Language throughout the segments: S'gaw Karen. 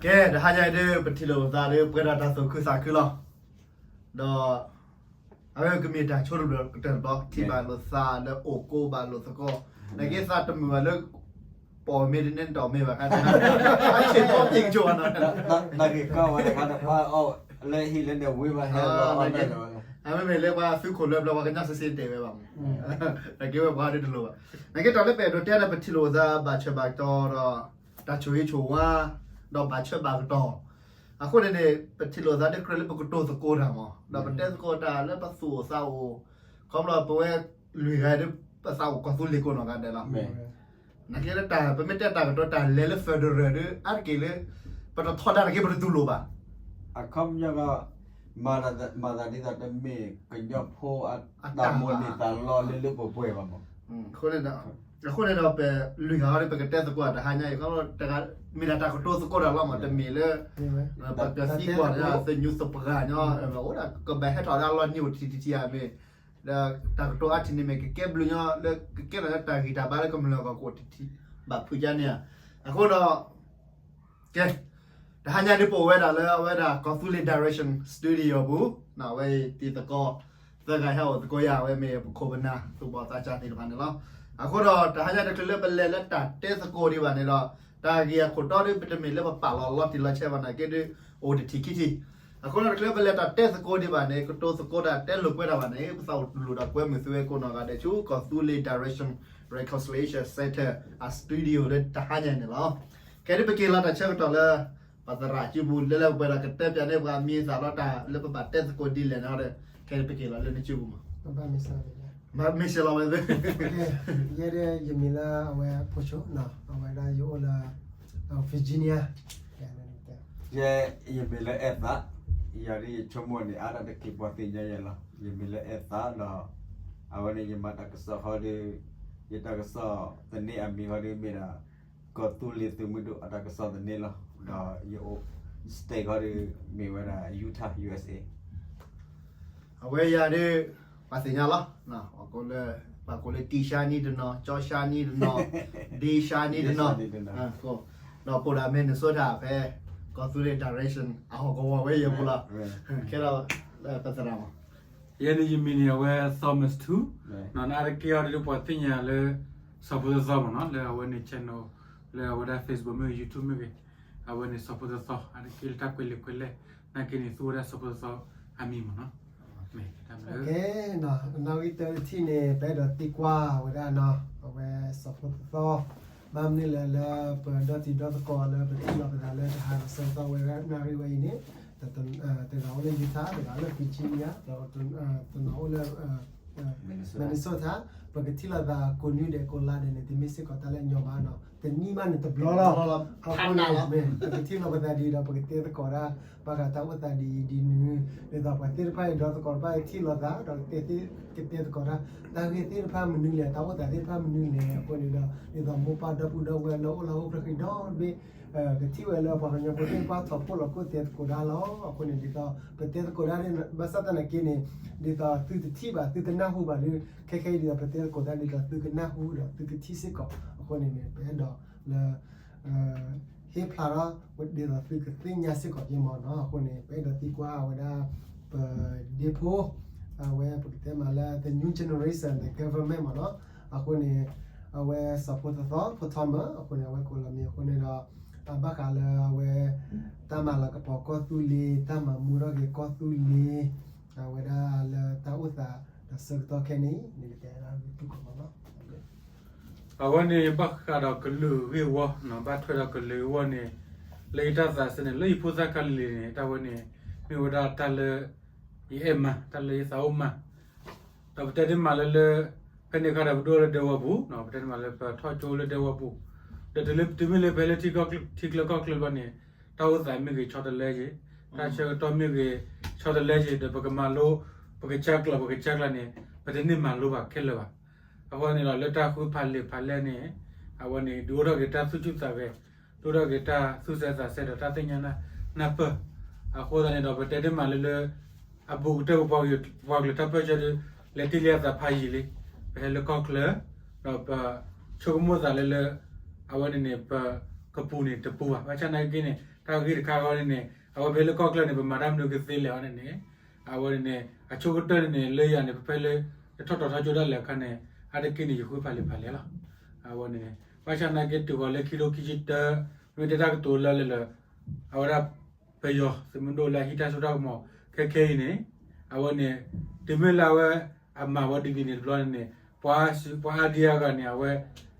ကဲ တဟါညါအံၤဒ် ပထံၣ်လိာ်သးဒီး ပှဲၤဒီးတၢ်သူၣ်ခုသးခုလီၤ. ဒီး အဝဲကမ့ၢ်တၢ်ဆိကတၢၢ်တဘျီ ထံၣ်ဘၣ်လိာ်သးလၢအိၣ်ကိးဘၣ်လိာ်သကိး, နာ်က့သးတမုာ်ဘၣ်လၢ ပိာ်မ့ၢ်တန့ၢ်တၢ်မ့ၢ်ဘၣ်ခါ, အဆ့ၣ်ထီၣ်ပ့ၢ်ကဆိးဘၣ်နီၤ, နာ်က့ကီဝဲတခါတခါအီၣ် လၢဟံၣ်လၢန့ၣ်ဝံၤဘၣ်ဟဲလီၤအီၣ်, အမ့မ့ၢ်လၢပှၤသုးခိၣ်လၢပျၢၤ ပှၤကညီစ့စ့တဲဝဲဘၣ်မး, နာ်က့ဝဲပှၤဒ်တလိၣ်ဘၣ်, နာ်က့တၢ်လၢပအဲၣ်ဒိးတဲဒီး ပထံၣ်လိာ်သးဘၣ်ဆၢဘၣ်တီၤဒီး တၢ်ဆိၣ်ဂ့ၤဆိၣ်ဝါ ဒီးဘၣ်ဆၢဘၣ်ကတီၢ်, အဃိန့ၣ်န့ၣ် ပထံၣ်လိာ်သးဒီးကြၢးလၢပကတိၤသကိးတၢ်မး, ဒီးပတဲသကိးတၢ်လၢပသူၣ်အိၣ်သးအိၣ်, ခီဖျိပဝဲလွံၢ်ဂၤဒီး ပသးအိၣ်ကီၢ်သူလ့ၤကိးနီၢ်ဂၤဒဲးလီၤ. နာ်က့လၢတၢ် ပမ့ၢ်တဲတၢ်ကတိၤတၢ်လဲၤလၢ federal ဒီး အါတက့ၢ်လၢ ပတထီဒါနာ်က့ ပတတူၢ်လိာ်ဘၣ်. အခီပညီကီး မၤသးဒ်သိးတမ့ၢ်ကညီဖိအတၢ်မိၣ်န့ၢ်သးလီလၢလၢပှဲၤပှဲၤဘၣ်မး, အဃိန့ၣ်ဒီး ပလွံၢ်ဂၤဒီး ပကတဲသကိးတၢ်တဟါညါအံၤ ခီဖျိ မ့ၢ်ဒၣ်တၢ်ကတိၤသကိးတၢ်လီၤမး, တမ့ၢ်လၢ ပကသံကွၢ်ဒီးသညူးသပှၢ်ညီ အိၣ်ဒၣ်ကဘၣ်ဟဲထီၣ်ဒၣ်လီၤနံၤအိၣ်တထံၣ်တထံၣ်ဧါမ့ၢ်, ဒီးတၢ်ကတိၤအါထံၣ်န့ၣ်မ့ၢ် ကကဲဘျုးညီလၢ ကကဲထီၣ်လၢတၢ်ဂံၢ်တၢ်ဘါလၢကမျၢၢ်ဂီၢ်ကအိၣ်တထံၣ်ဘၣ်ဖုးကါန့ၣ်ဧါ. အဃိဒီး ကဲ တဟါညါဒ်ပအိၣ်ဝဲဒၣ်လၢအဝဲဒၣ် ကီၢ်သူလ့ၤ direction studio ပူၤ, အဝဲအံၤတံၤသကိး သၢဂၤဟဲအိၣ်သကိးယၤ အဝဲမ့ၢ်ပခိၣ်ပနၢ် သူၣ်ဘီၣ်သးစၢ်သ့ၣ်တဖၣ်န့ၣ်လီၤ. အဃိဒီး တဟါညါတချုးလၢပလဲၤလၢတၢ်တဲသကိးဒံးဘၣ်န့ၣ်ဒီး တၢ်ဂ့ၢ်အခိၣ်တီဒီး ပတမ့ၢ်လၢပပာ်လီၤလီၤတံၢ်လီၤဆဲးဘၣ်နာ်က့ဒ် အိၣ်တထံၣ်ခံထံၣ်, အဃိဒီးတချုးပလဲၤတၢ်တဲသကိးဒံးဘၣ်န့ၣ် ကတိၤသကိးတၢ်တဲလိာ်ကွဲတၢ်ဘၣ်န့ၣ် ပသးအိၣ်လိၣ်ဒီးကွဲမုာ်သုဝဲကိးနီၢ်ဂၤဒဲးဆူ ကီၢ်သူလ့ၤ direction reconciliation center အ studio လၢတဟါညါန့ၣ်လီၤ. ခဲဒ်ပက့ၤလီၤတၢ်ဆၢကတီၢ်လၢ ပသရၣ်စုပူၤ လၢလၢပှဲၤဒီးကတဲပၠးန့ၢ်ပှၤမံၤသးလီၤတၢ်လၢပဘၣ်တဲသကိးဒ်လဲၣ်န့ၣ်ဒီး ခဲဒ်ပက့ၤလီၤလၢနစုပူၤမး, မ့ၢ်စဲလီၤဝဲ, ယဲဒၣ်ယမံၤလၢအဝဲဖိဆိ, အဝဲဒၣ်ယအိၣ်လၢ Virginia, ယဲယမံၤလၢအဲၣ်သး, ယၤဒ်ယဆိကမိၣ်န့ၣ် အါဒၣ်တက့ၢ်ပှၤသ့ၣ်ညါယဲလီၤ. ယမံၤလၢအဲၣ်သးဒီး အဝဲန့ၣ်ယမၤတၢ်ကစီၣ်ဃီဒီး ယတၢ်ကစီၣ်သန့အမံၤဃီဒီးမ့ၢ်ဒၣ် ကီၢ်သူလ့ၤသုးမုၢ်ဒိၣ်အတၢ်ကစီၣ်သန့လီၤ. ဒီးယအိၣ် state ဃီဒီး မ့ၢ်ဝဲဒၣ် Utah, U S A. အဝဲယၤဒ် ပှၤသ့ၣ်ညါလီၤ, ပှၤကိးလၢ ပှၤကိးလၢ တံၢ်ရှါနံတနီၤ, ကၠီရှါနံတနီၤ, ဒ့ရှါနံတနီၤ, ဒီးပိာ်ဒၣ် Minnesota ဖဲ ကီၢ်သူလ့ၤ direction အဟီၣ်ကဝီၤဝဲယဲပူၤလီၤ. ခဲဒီး ပသရၣ်မး, ယဲန့ၣ်ယမံၤန့ၣ် အဝဲ Thomas Two, နအါတက့ၢ်အီၤဒ်ပှၤသ့ၣ်ညါလၢ စီၤဖိသီသီမ့ၢ်နီၤ, လၢအဝဲန့ၣ် channel လၢအဝဲဒၣ် Facebook မ့ၢ်ဂ့ၤ YouTube မ့ၢ်ဂ့ၤ, အဝဲန့ၣ်စီၤဖိသီသီ အါတက့ၢ်လၢတၢ်ကွဲးလံာ်ကွဲးလဲၢ် နာ်က့န့ၣ် သူဝဲဒၣ်စီၤဖိသီသီအမံၤမ့ၢ်နီၤ. ကဲနီၤ, နီၣ်ဂံၢ်တၢတထံၣ်န့ၣ် ပအဲၣ်ဒိးသံကွၢ်ဝဲဒၣ်နီၤ, အဝဲစီၤဖိသီသီ ဘၣ်မနုၤလဲၣ်လၢပဒီတံၤဒီသကိးလၢ ပထံၣ်လိာ်ပသးလၢတဟါဒီးဆၢကတီၢ်ဝဲဒၣ်နၣ်ရံၣ်ဝဲအံၤန့ၣ်, တဂၤအိၣ်လၢ Utah, တဂၤအိၣ်လၢ Virginia, တနီၤအိၣ်လၢ Minnesota, ပကထံၣ်လိာ်သးကိးနွံဒဲးကိးလါဒဲးန့ၣ် တမ့ၢ်စ့ၢ်ကီးတၢ်လၢညီဘၣ်နီၤ, တနံၣ်မးန့ၣ်တဘျီလီၤ. အဃိန့ၣ် ပကထံၣ်လိာ်ပသးဒ်ဒီး ပကတဲသကိးဒၣ် ဘၣ်ဃးတၢ်အိၣ်သးဒ်အံၤဒ်နုၤ, ဒ်သိးပှၤသ့ၣ်တဖၣ်အံၤ ဒီသကိးတဖၣ်အံၤထံၣ်လိာ်သး ဒီးကတဲသကိးတၢ် တၢ်ဂ့ၢ်သ့ၣ်တဖၣ်မနုၤလဲၣ်, တၢ်အိၣ်သးသ့ၣ်တဖၣ်မနုၤလဲၣ်. အဃိန့ၣ်ဒီး ဒ်သိးမိၢ်ပၢ်ဒီပုၢ်ဒီဝဲၢ်လၢအိၣ်လၢဟီၣ်ခိၣ်ချၢဃံဒီဘ့ၣ် ကထံၣ်ဝဲလၢပှၤကညီဖိသ့ၣ်တဖၣ်ထီၣ်ဖှိၣ်လီၤခိၣ်တဲသကိးတၢ်လီၤ. အဃိန့ၣ် ဒ်သိးပတဲသကိးတၢ် ဘၣ်ဆၣ်သနာ်က့န့ၣ် ဒ်သိးသုတထံၣ်ဘၣ် သုတနၢ်ဟူဘၣ်ဒီး ခဲခဲအံၤဒ်သိးပတဲသကိးတၢ် ဒ်သိးသုကနၢ်ဟူဒီးသုကထံၣ်စ့ၢ်ကီး. အဃိန့ၣ်န့ၣ် ပအဲၣ်ဒိးလၢ ဟ့ၣ်ဖျါထီၣ် ဒ်သိးသုကသ့ၣ်ညါစ့ၢ်ကီးက့မ့ၢ်နီၤ. အဃိန့ၣ် ပအဲၣ်ဒိးသံကွၢ်ဝဲဒၣ် ပဒ့ဖိ အဝဲပကတဲမးလၢ the new generation, the government မ့ၢ်နီၤ. အဃိန့ၣ် အဝဲစီၤဖိသီသီ ဖိထီမၢ အဃိန့ၣ် အဝဲကိးလီၤမံၤအဃိန့ၣ်ဒီး အဘၣ်ဃးလၢအဝဲ တၢ်မၤလၤကပီၤကီၢ်သူလ့ၤ တၢ်မၤမူထီၣ်က့ၤကီၢ်သူလ့ၤ အဝဲဒၣ်လၢတၢ်အိၣ်သးဒီးဆၢကတီၢ်ခဲအံၤန့ၣ် နကတဲဒၣ်သုကိးမးနီၤ. အဝဲန့ၣ်ဘၣ်ဃးဒီးကလုာ်ဂ့ၢ်ဝီနီၤ, ဘၣ်ထွဲဒီးကလုာ်ဂ့ၢ်ဝီန့ၣ် လၢယတၢ်သးစဲန့ၣ် လၢယဖိသၣ်ခါလံၤလံၤန့ၣ် တၢ်ဝဲန့ၣ် မ့ၢ်ဝဲဒၣ်တၢ်လၢ ယအဲၣ်မၤ တၢ်လၢယသးအိၣ်မၤ ဒီးပတဲဒ်မးလၢလၢ ဖဲန့ၣ်အခါဒီးပဒိၣ်လၢဒဲဝီပူၤ, ပတဲဒ်မးလၢပထီၣ်ကၠိလၢဒဲဝီပူၤ, ဒီးတုၤလၢတုၤမ့ၢ်လၢပဟဲလၢထံချၢကီၢ်ချၢဘျီန့ၣ် တၢ်အိၣ်သးမ့ၢ်ဂ့ၤဆီတလဲက့ၤ, တၢ်ဆၢကတီၢ်မ့ၢ်ဂ့ၤဆီတလဲက့ၤ ဒီးပကမၤလိ ပကစၢ်ကျိာ် ပကစၢ်ကျိာ်န့ၣ် ပတန့ၢ်မၤလိဘၣ်ခဲလၢာ်ဘၣ်. အဃိန့ၣ်ဒီး လၢတၢ်ဃုဖးလံာ်ဖးလဲၢ်န့ၣ် အဝဲန့ၣ် ဒုးအိၣ်ထီၣ်က့ၤတၢ်သူၣ်ဆူၣ်သးဂဲၤ, ဒုးအိၣ်ထီၣ်က့ၤတၢ်သူၣ်ဆဲးသးဆဲးဒီးတၢ်သ့ၣ်ညါနၢ်ပၢၢ်. အဃိသတးန့ၣ်ဒီး ပတဲဒ်မးလၢလၢ အဘူးကတၢၢ် ပပှၤကလုာ်တၢ်ပၢၢ်ဆၢဒီး လဲၤတ့ၢ်လံအသးဖးယံာ်လံ. ပဟဲလၢကီၢ်ချၢ ဒီးပဆိကမိၣ်သးလၢလၢ အဝဲန့ၣ်န့ၣ် ပကပူၤန့ၣ်တပူၤဘၣ်. ဘၣ်ဆၣ်နာ်က့န့ၣ် တၢ်ဂ့ၢ်တခါအဂီၢ်န့ၣ်န့ၣ် အဝဲဖဲလၢကီၢ်ချၢန့ၣ် ပမၤတၢ်မနုၤကသ့လဲၣ်အီၤန့ၣ်န့ၣ် အဝဲန့ၣ်န့ၣ် အဆိကတၢၢ်န့ၣ်န့ၣ် လၢယၤန့ၣ် ပဖဲလၢ တထီၣ်တီၤထီကၠိဒၣ်လဲာ်အခါန့ၣ် အါတက့ၢ်န့ၣ် ယဃုဖးလံာ်ဖးလဲၢ်လီၤ. အဝဲန့ၣ် ဘၣ်ဆၣ်နာ်က့တုၤဃီၤလၢခံထိခံဆံတၢ မ့ၢ်တဲတၢ်ကတိၤလၢလၢလၢ အဝဲဒၣ် ပယီၤသုးမုၢ်ဒိၣ်လၢအဟံးတၢ်စိတၢ်ကမီၤခဲခဲအံၤန့ၣ် အဝဲန့ၣ် တုၤမ့ၢ်လၢအဝဲ အမၤဝဲဒ်န့ၣ်တဘျီန့ၣ်န့ၣ် ပှၤအါဒံအါဂၤန့ၣ် အဝဲ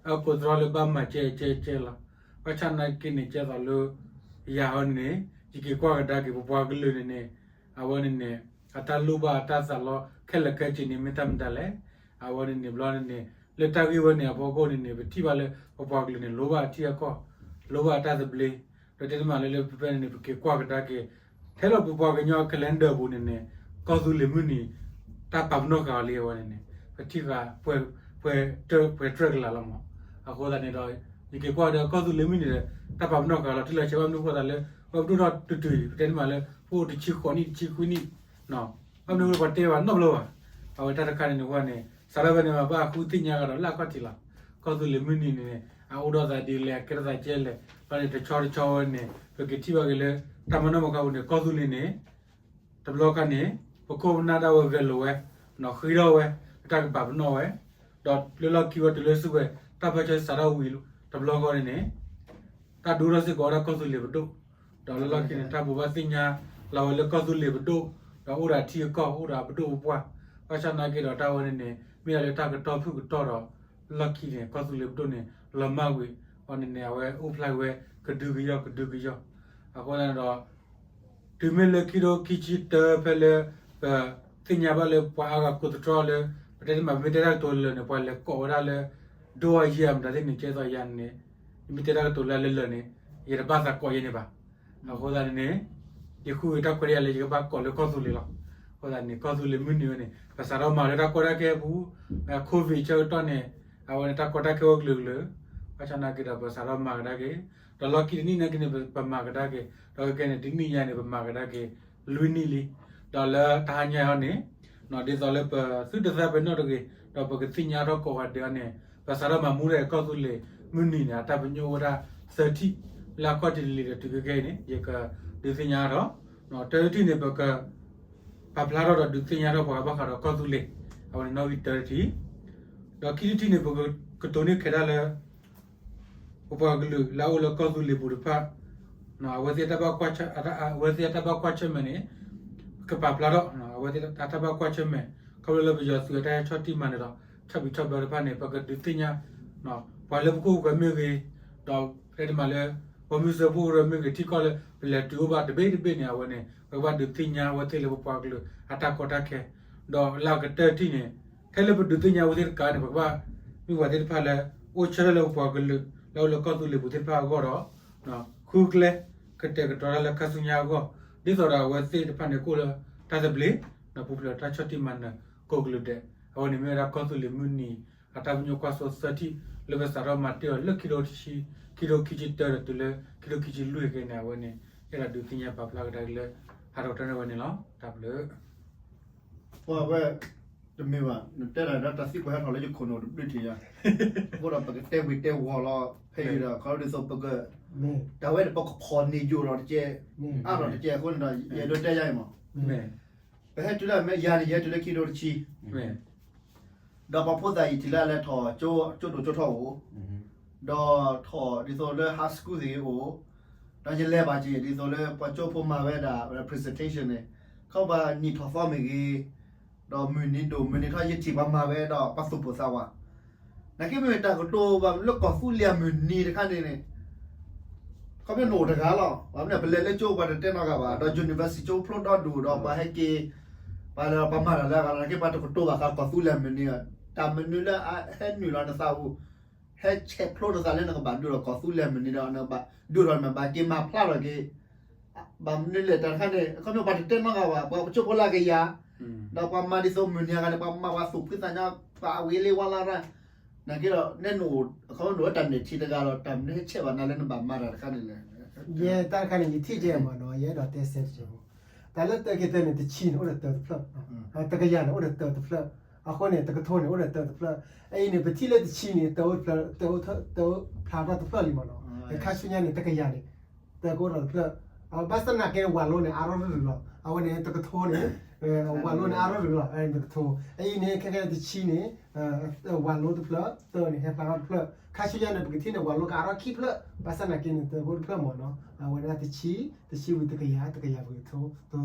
အကိးသတြီလၢဘၣ်မၤကဲကဲကဲလီၤ. ဘၣ်ဆၣ်နာ်က့န့ၣ် ကဲသိးလၢ ယၤဟီန့ၣ်န့ၣ် ယက့ၤကွၢ်ကဒါက့ၤ ပပှၤကလုာ်န့ၣ်န့ၣ် အဝဲန့ၣ်န့ၣ် အတၢ်လိၣ်ဘၣ်အတၢ်သးလီခဲလၢာ်ခဲဆ့န့ၣ် မ့ၢ်တၢ်မတၤလဲၣ်. အဝဲန့ၣ်န့ၣ်ဘျီန့ၣ်န့ၣ် လၢတၢ်ဂ့ၢ်ဝဲန့ၣ်အဖီခိၣ်န့ၣ်န့ၣ် ပထံၣ်ဘၣ်လၢ ပပှၤကလုာ်န့ၣ် လိၣ်ဘၣ်အထံအကီၢ် လိၣ်ဘၣ်အတၢ်သဘျ့ ဒီးတဲတမံၤလၢလၢပဖဲန့ၣ်န့ၣ် ပက့ၤကွၢ်ကဒါက့ၤ ထဲလီၤပပှၤကညီ calendar ပူၤန့ၣ်န့ၣ် ကီၢ်သူလ့ၤမုၢ်နံၤ တၢ်ပာ်ပနီၣ်ဃာ်အီၤလံအဝဲန့ၣ်န့ၣ် ပထံၣ်ဃာ် ပှဲၤတၢၢ်ပှဲၤတြဲၢ်ကလာ်လီၤမး. အဃိသတးန့ၣ်ဒီး ယက့ၤကွၢ်ဒီးကီၢ်သူလ့ၤမုၢ်နံၤဒီး တၢ်ပာ်ပနီၣ်ဃာ်လီၤ ထံၣ်လီၤဆဲးဘၣ်မနုၤအဃိသတးလၢ ပှၤပဒိၣ်ထီၣ်တုၤတုၤ ပတဲတမံၤလၢ ပအိၣ်တဆံဃိးနံၣ်တဆံခွံနံၣ် ဘၣ်မနုၤအဃိပှၤတဲဘၣ်နီတဘျီဘၣ်. အဝဲတၢ်တခါန့ၣ်န့ၣ်ဝဲန့ၣ် စးထီၣ်ဖဲန့ၣ် ဘၣ်ဃုသ့ၣ်ညါကဒီးလၢအခီၣ်ထံးလီၤ. ကီၢ်သူလ့ၤမုၢ်နံၤန့ၣ်န့ၣ် အအိၣ်ဒီးသးဒ်လဲၣ် အကဲထီၣ်သးကဲလဲၣ် ဘၣ်န့ၣ် တဆီတဆီဝဲန့ၣ် ပကထံၣ်ဘၣ်က့ၤလၢ တၢ်မၤနီၣ်မၤဃါပူၤန့ၣ် ကီၢ်သူလ့ၤန့ၣ် တဘျီခါန့ၣ် ပခိၣ်ပနၢ်ဒၣ်ဝဲဂဲၤလိာ်ဝဲ နီၢ်ဃ့ထီၣ်ဝဲ ပတၢ်ကပာ်ပနီၣ်ဝဲ ဒီးလၢလီၢ်ခံဝဲတုၤလၢစုကဝဲၤ တၢ်ပၢဆှၢစးထီၣ်ဝံၤတဘျီဃီန့ၣ်န့ၣ် တၢ်ဒိထီၣ်စ့ၢ်ကီးဝဲဒၣ်ကီၢ်သူလ့ၤပဒိၣ်, ဒီးလၢလီၢ်ခံန့ၣ် တၢ်ဘိးဘၣ်သ့ၣ်ညါလီၤဝဲလၢကီၢ်သူလ့ၤပဒိၣ်, ဒီးအိၣ်ဒီးအထံအကီၢ် အိၣ်ဒီးအပဒိၣ်ပပှၢ်, ဘၣ်ဆၣ်နာ်က့ဒီးတၢ်ဝဲန့ၣ်န့ၣ် မ့ၢ်ဒၣ်လၢတၢ်ကတီၢ်ဖုၣ်ကတီၢ်ဒီး လီၢ်ခံန့ၣ် ကီၢ်သူလ့ၤပဒိၣ်န့ၣ် လီၤမၢ်ဝံၤအီၤန့ၣ်န့ၣ် အဝဲအိၣ်ဖျါဝဲကဒုကယီၢ်ကဒုကယီၢ်, အဃိန့ၣ်ဒီး တုၤမ့ၢ်လၢခံထိခံဆံတၢဖဲလၢ ပသ့ၣ်ညါဘၣ်လၢပှၤအါဂၤကိးသတြီလၢ ပတဲတမံၤ ပမ့ၢ်တဲတၢ်ကတိၤလၢာ်န့ၣ် ပှၤလဲၤကိးဝဲဒၣ်လၢ ဒိၣ်အယဲၢ်မတၤသ့ၣ်န့ၣ် ကဲသိးယၤန့ၣ် ယမ့ၢ်တဲတၢ်ကတိၤလၢလၢာ်န့ၣ် ယတဘၣ်သးကိးယဲၢ်န့ၣ်ဘၣ်. အဃိသတးန့ၣ်န့ၣ် ယဃုက့ၤတၢ်ခွဲးတၢ်ယာ်လၢယကဘၣ်ကိးလၢကီၢ်သူလ့ၤလီၤ. အဃိသတးန့ၣ် ကီၢ်သူလ့ၤမုၢ်နံၤဝဲန့ၣ် ပစးထီၣ်မၤလၢတၢ်ကီတၢ်ခဲအပူၤ, COVID ဆၢကတီၢ်န့ၣ် အဝဲန့ၣ်တၢ်ကီတၢ်ခဲအိၣ်ကလုာ်ကလုာ်, ဘၣ်ဆၣ်နာ်က့ဒီးပစးထီၣ်မၤကဒါက့ၤ, ဒီးလီၢ်ခံတနံၣ်နာ်က့န့ၣ် ပမၤကဒါက့ၤ, ဒီးကဲန့ၣ် တနံၣ်ညါန့ၣ် ပမၤကဒါက့ၤ လွံၢ်နံၣ်လံ. ဒီးလၢတဟါညါအံၤန့ၣ် ဒ်သိးလၢပသုတသးပ့ၤနီၣ်တဂ့ၤ, ဒီးပကသ့ၣ်ညါထီၣ်ကိးဂၤဒဲးအီၤန့ၣ် ပစးထီၣ်မၤမူဒီးကီၢ်သူလ့ၤမုၢ်နံၤန့ၣ် အတၢ်ပညိၣ်အိၣ်ဝဲဒၣ်သၢထံၣ်, လၢအခီၣ်ထံးတလံၤဒီးတုၤခဲခဲအံၤန့ၣ် ယကဒုးသ့ၣ်ညါထီၣ်, တၢတထံၣ်န့ၣ် ပက ပာ်ဖျါထီၣ်ဒီးဒုးသ့ၣ်ညါထီၣ်ပှၤဂၤဘၣ်ဃးဒီးကီၢ်သူလ့ၤ, အဝဲန့ၣ်နီၣ်ဂံၢ်တၢတထံၣ်, ဒီးခံထံၣ်တထံၣ်န့ၣ် ပကကတိၤန့ၢ်ခဲဒၣ်လၢ ပပှၤကလုာ်လၢအအိၣ်လၢကီၢ်သူလ့ၤပူၤတဖၣ် အဝဲသ့ၣ်အတၢ်ဘၣ်ကွၢ်ဆၢၣ်မဲာ်န့ၣ် ကပာ်ဖျါထီၣ် အဝဲသ့ၣ်အတၢ်ဘၣ်ကွၢ်ဆၢၣ်မဲာ် ခီဖျိလၢပယီၤသုးအတၢ်ဟဲဆီၣ်တံၢ်မၤနၢၤဒီး ဆီၣ်ဘံးဆီၣ်ဘၢတဖၣ်န့ၣ် ပကဒုးသ့ၣ်ညါ ပှၤလၢပခိၣ်ပဃၢၤမ့ၢ်ဂ့ၤ, ဒီးတဲတမံၤလၢ ပှၤမုၢ်စၢဖှိၣ်ကရၢမ့ၢ်ဂ့ၤ ထံကီၢ်လၢပလဲၤတုၤအိၣ်ဘၣ်တဘ့ၣ်တဘ့ၣ်န့ၣ် အဝဲန့ၣ် ပကဘၣ်ဒုးသ့ၣ်ညါအဝဲသ့ၣ်လၢပပှၤကလုာ်အတၢ်ကီတၢ်ခဲ, ဒီးလၢအကတၢၢ်တထံၣ်န့ၣ် ထဲလၢပဒုးသ့ၣ်ညါအဝဲသ့ၣ်တကးန့ၣ် ပကဘၣ် မ့ၢ်ပှၤသ့ၣ်တဖၣ်လၢ အိၣ်ဆၢထၢၣ်လၢပပှၤကလုာ် လၢအအိၣ်လၢကီၢ်သူလ့ၤပူၤသ့ၣ်တဖၣ်အဂီၢ်ဒီး ဃုကျဲ ကတဲာ်ကတီၤတၢ်လၢခါဆူညါအဂီၢ်, ဒ်သိးဒီးအဝဲသ့ၣ်တဖၣ်န့ၣ် ကအိၣ်လၢတၢ်သဘျ့ ဒီးပူၤဖျဲးတၢ်ဆီၣ်တံၢ်မၤနၢၤကိးကလုာ်ဒဲး, အဝဲန့ၣ်မ့ၢ်ဝဲဒၣ်ကီၢ်သူလ့ၤမုၢ်နံၤ အတၢ်ပညိၣ်ကွၢ်စိသၢထံၣ် လၢပစးထီၣ်မၤတ့ၢ်အီၤလၢခံထိခံဆံ, ခံထိခံဆံတၢဒီးတုၤလၢ ခံထိခံဆံလွံၢ်ခဲန့ၣ် အဝဲန့ၣ် အဲၣ်ဒိးဒုးသ့ၣ်ညါပာ်ဖျါကဒါက့ၤလၢ ဟးထီၣ်ကတၢၢ်န့ၣ်ဝဲန့ၣ်လီၤ. တၢ်ဘျုး ပှၤဝဲ တမ့ၢ်ဘၣ် နတဲဒၣ်ဒီးတၢ်သံကွၢ်ဟဲထီၣ်လၢယခိၣ်နူာ်တဘျုးထံၣ်ညါ, အဃိဒီးပကတဲဝံၤတဲဝီၤလီၤ ဖဲအံၤဒီး ခီဒ်သိးပက တၢ်ဝဲန့ၣ် ပကဖီၣ်န့ၢ်ယိာ်ဒီးတကဲ, အါဒီးတကဲအဃိန့ၣ်ဒီး ယအဲၣ်ဒိးတဲယၤအံၤမး, ပဟဲတုၤလၢမဲာ်ယၤန့ၣ် ယဟဲတုၤလၢခံထိတဆံ ဒီးပှၤဖိသၣ်အံၤထံၣ်လၢအလဲၤထီၣ်ကၠိဒိၣ်ကၠိထီၣ်အိၣ်, ဒီးထီၣ်ဒ်သိးလၢ high school သ့ၣ်အိၣ်, ဒီးယလဲၤဘၣ်က့ၤဒ်သိးလၢပှၤကၠိဖိမၤဝဲဒၣ် presentation န့ၣ်, ခီပှၤနံၣ်ထီၣ်သီမ့ၢ်ဂ့ၤ, ဒီးမုၢ်နံၤဒိၣ်မုၢ်နံၤထီၣ် ယထံၣ်ပှၤမၤဝဲဒီးပှၤသူၣ်ပိၢ်သးဝး, နာ်က့မ့ၢ်တၢ်ကတိၤဘၣ်လၢကီၢ်သူလ့ၤအမုၢ်နံၤတခါန့ၣ်န့ၣ် ခီပညီနအိၣ်တဂၤလီၤ, ဘၣ်မနုၤပလဲၤလၢကၠိပှၤတတဲနီတဂၤဘၣ်, ဒီး university ကၠိဖျိဒီဒူၣ်ဒီးပှၤဟဲက့ၤ, ပှၤလၢပှၤမၤတၢ်လၢအဂၤနာ်က့ ပှၤတကတိၤဘၣ်ဃးကီၢ်သူလ့ၤမုၢ်နံၤ, တၢ်မနုၤလၢအဟဲနုာ်လီၤနသးပူၤ, ဟဲဆဲးဖျိနသးလၢနကဘၣ်ဒုးဒီးကီၢ်သူလ့ၤမုၢ်နံၤဒီး နဘၣ်ဒုးဒီးနဘၣ်က့ၤမၤဖျါထီၣ်က့ၤ ဘၣ်မနုၤလဲၣ်တၢ်တခါန့ၣ် ခီပညီပှၤတတဲနီတဂၤဘၣ်, ပှၤကၠိဖိလၢကယၤ, ဒီးပှၤမၤဒ်သိးမုၢ်နံၤအဂၤန့ၣ် ပှၤမၤပှၤသူၣ်ဖှံသးညီ ပှၤအဝံၤလံဝါလၢရၢ်, နာ်က့ဒီး နအိၣ် ခီပညီနအိၣ်ဝဲတၢ်နဲၣ်ထံတဂၤဒီး တၢ်မနုၤဟဲဆဲးဘၣ်နၤလၢနဘၣ်မၤတၢ်တခါန့ၣ်လဲၣ်. ယဲတၢ်တခါန့ၣ် ယထံၣ်ကဲမးနီၤ, ယအဲၣ်ဒိးတဲစဲးတက့ၢ်ဖိ, တၢ်လၢတၢ်က့ၤတၢ်န့ၣ် တဆံန့ၣ် အိၣ်ဒီးတၢတဖျၢၣ်, တကယၤန့ၣ် အိၣ်ဒီးတၢတဖျၢၣ်, အဃိန့ၣ် တကထိန့ၣ် အိၣ်ဒီးတၢတဖျၢၣ်, အအံၤန့ၣ် ပထံၣ်လၢတဆံန့ၣ် တၢအိၣ်ဖျါထီၣ်တဖျၢၣ်လံမးနီၤ, ခါဆူညါန့ၣ် တကယၤန့ၣ် ကအိၣ်ဒီးတဖျၢၣ်, ဘၣ်ဆၣ်သနာ်က့န့ၣ် ဝၤလိန့ၣ် အါထီၣ်တရူးလီၤ. အဝဲန့ၣ်တကထိန့ၣ်, ဝၤလိန့ၣ် အါထီၣ်တရူးလီၤ, တကထိ. အအံၤန့ၣ် ခဲကဲတဆံန့ၣ်, ဝၤလိတဖျၢၣ်, တၢန့ၣ် ဟဲဖျါထီၣ်တဖျၢၣ်. ခါဆူညါန့ၣ် ပကထံၣ်န့ၣ် ဝၤလိကအါထီၣ်ခံဖျၢၣ်, ဘၣ်ဆၣ်သနာ်က့န့ၣ် တအိၣ်တဖျၢၣ်မ့ၢ်နီၤ. အဝဲဒၣ်တဆံ, တဆံဝံၤတကယၤ, တကယၤဝံၤတကထိ,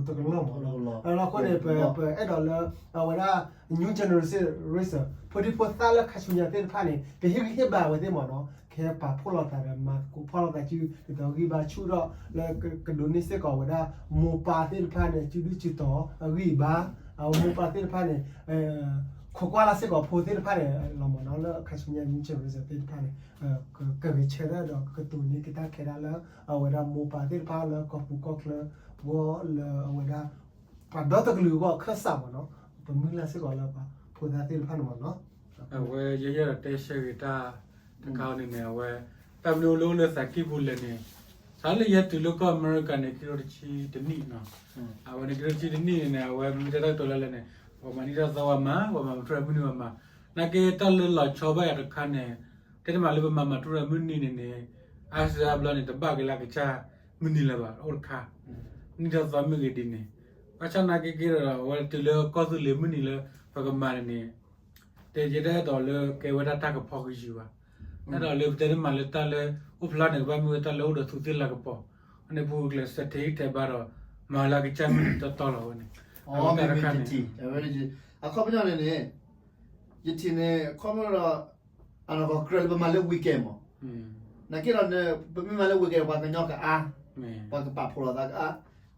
တကလီၢ်မ့ၢ်နီၤ. အလီၢ်အဃိန့ၣ် ပအဲၣ်ဒိးလၢ အဝဲဒၣ် new generation race, ဖိဒံဖိသၣ်လၢခါဆူညါသ့ၣ်တဖၣ်န့ၣ် ပဟ့ၣ်ဂံၢ်ဟ့ၣ်ဘါဝဲသ့ၣ်မ့ၢ်နီၤ, ကဟဲပာ်ဖှိၣ်လိာ်သးဒီး မၤသကိးဖီၣ်လိာ်သးစု ဒ်သိးဂံၢ်ဘါဆူၣ်ထီၣ်လၢကဒိးန့ၢ်စ့ၢ်ကီးဝဲဒၣ် မိၢ်ပၢ်သ့ၣ်တဖၣ်န့ၣ် စုဒုၣ်စုတီၤအဂံၢ်အဘါ, အမိၢ်ပၢ်သ့ၣ်တဖၣ်န့ၣ် ခိးကွၢ်လၢ်စ့ၢ်ကီးဖိသ့ၣ်တဖၣ်န့ၣ်လီၤမ့ၢ်နီၤ, လၢခါဆူညါ new generation သ့ၣ်တဖၣ်န့ၣ် ကဂဲၤဆၢထၢၣ်ဒီးကတိၤန့ၢ်က့ၤတၢ်ခဲဒၣ်လၢ အဝဲဒၣ်မိၢ်ပၢ်သ့ၣ်တဖၣ်လၢကီၢ်ပူၤကီၢ်ချၢ ဂီၢ်လၢအဝဲဒၣ် ပှၤဒီတကလုာ်အဂီၢ်အခၢၣ်စးမ့ၢ်နီၤ, ပမုၢ်လၢ်စ့ၢ်ကီးလၢပှၤဖိသၣ်သ့ၣ်တဖၣ်န့ၣ်မ့ၢ်နီၤ. အဝဲယဲယဲဒီးတဲဆၢဂ့ၤတၢ်တခါန့ၣ်န့ၣ် အဝဲ တၢ်မနုၤအိၣ်လၢအိၣ်လၢသးကံၢ်ပူၤလဲၣ်န့ၣ်, စးလၢယဲတုၤလၢကီၢ်အမဲရကၤန့ၣ် ခံကထိတဆံတနံၣ်နီၤ, အဝဲန့ၣ် ခံကထိတဆံတနံၣ်န့ၣ်န့ၣ် အဝဲမ့ၢ်တဲတၢ်ကတိၤလၢလဲၣ်န့ၣ် ပှၤမၤနံၣ်ထီၣ်သီဝဲမၤ, ပှၤမၤမုၢ်ထူၣ်မုၢ်နံၤဝဲမၤ, နာ်က့တၢ်လၢလီၤဆီဘၣ်ယၤတခါန့ၣ်, တဲတမံၤလၢပမၤမၤထူၣ်မုၢ်နံၤန့ၣ်န့ၣ်, အါစှၤအါဘျီန့ၣ် တဘၣ်က့ၤလၢအကစၢ်မုၢ်နံၤလၢၤဘၣ် အိၣ်တခါ, နံၣ်ထီၣ်သီမ့ၢ်ဂ့ၤဒ်န့ၣ်, ဘၣ်ဆၣ်နာ်က့က့ဒီး အဝဲတုၤလၢကီၢ်သူလ့ၤမုၢ်နံၤလၢပကမၤန့ၣ်န့ၣ် တဲယဲတအဲၣ်ဒိးလၢကဲဝဲဒၣ်တၢ်ကဖီကယုၤဘၣ်, အဲၣ်ဒိးလၢပတဲတမံၤလၢတၢ်လၢအိၣ်ဖျါန့ၣ် ကဘၣ်မ့ၢ်ဝဲတၢ်လၢအိၣ်ဒီးသူးသ့ၣ်လၤကပီၤ, အန့ၣ်ပူၤကျဲးစၢးထဲဟံၣ်ထဲဘါဒီး မၤလၢအကစၢ်မုၢ်နံၤတီတီလီၤဝဲန့ၣ်, အဝဲတၢ်တခါန့ၣ်, အခီပညီန့ၣ်န့ၣ်, ယထံၣ်န့ၣ် ခီဖျိဒီး အနီၢ်ကီၢ်ကြၢးလၢပမၤလၢ weekend မး, နာ်က့ဒီး ပမ့ၢ်မၤလၢ weekend ပှၤကညီကအါ, ပှၤကပာ်ဖှိၣ်လိာ်သးကအါ,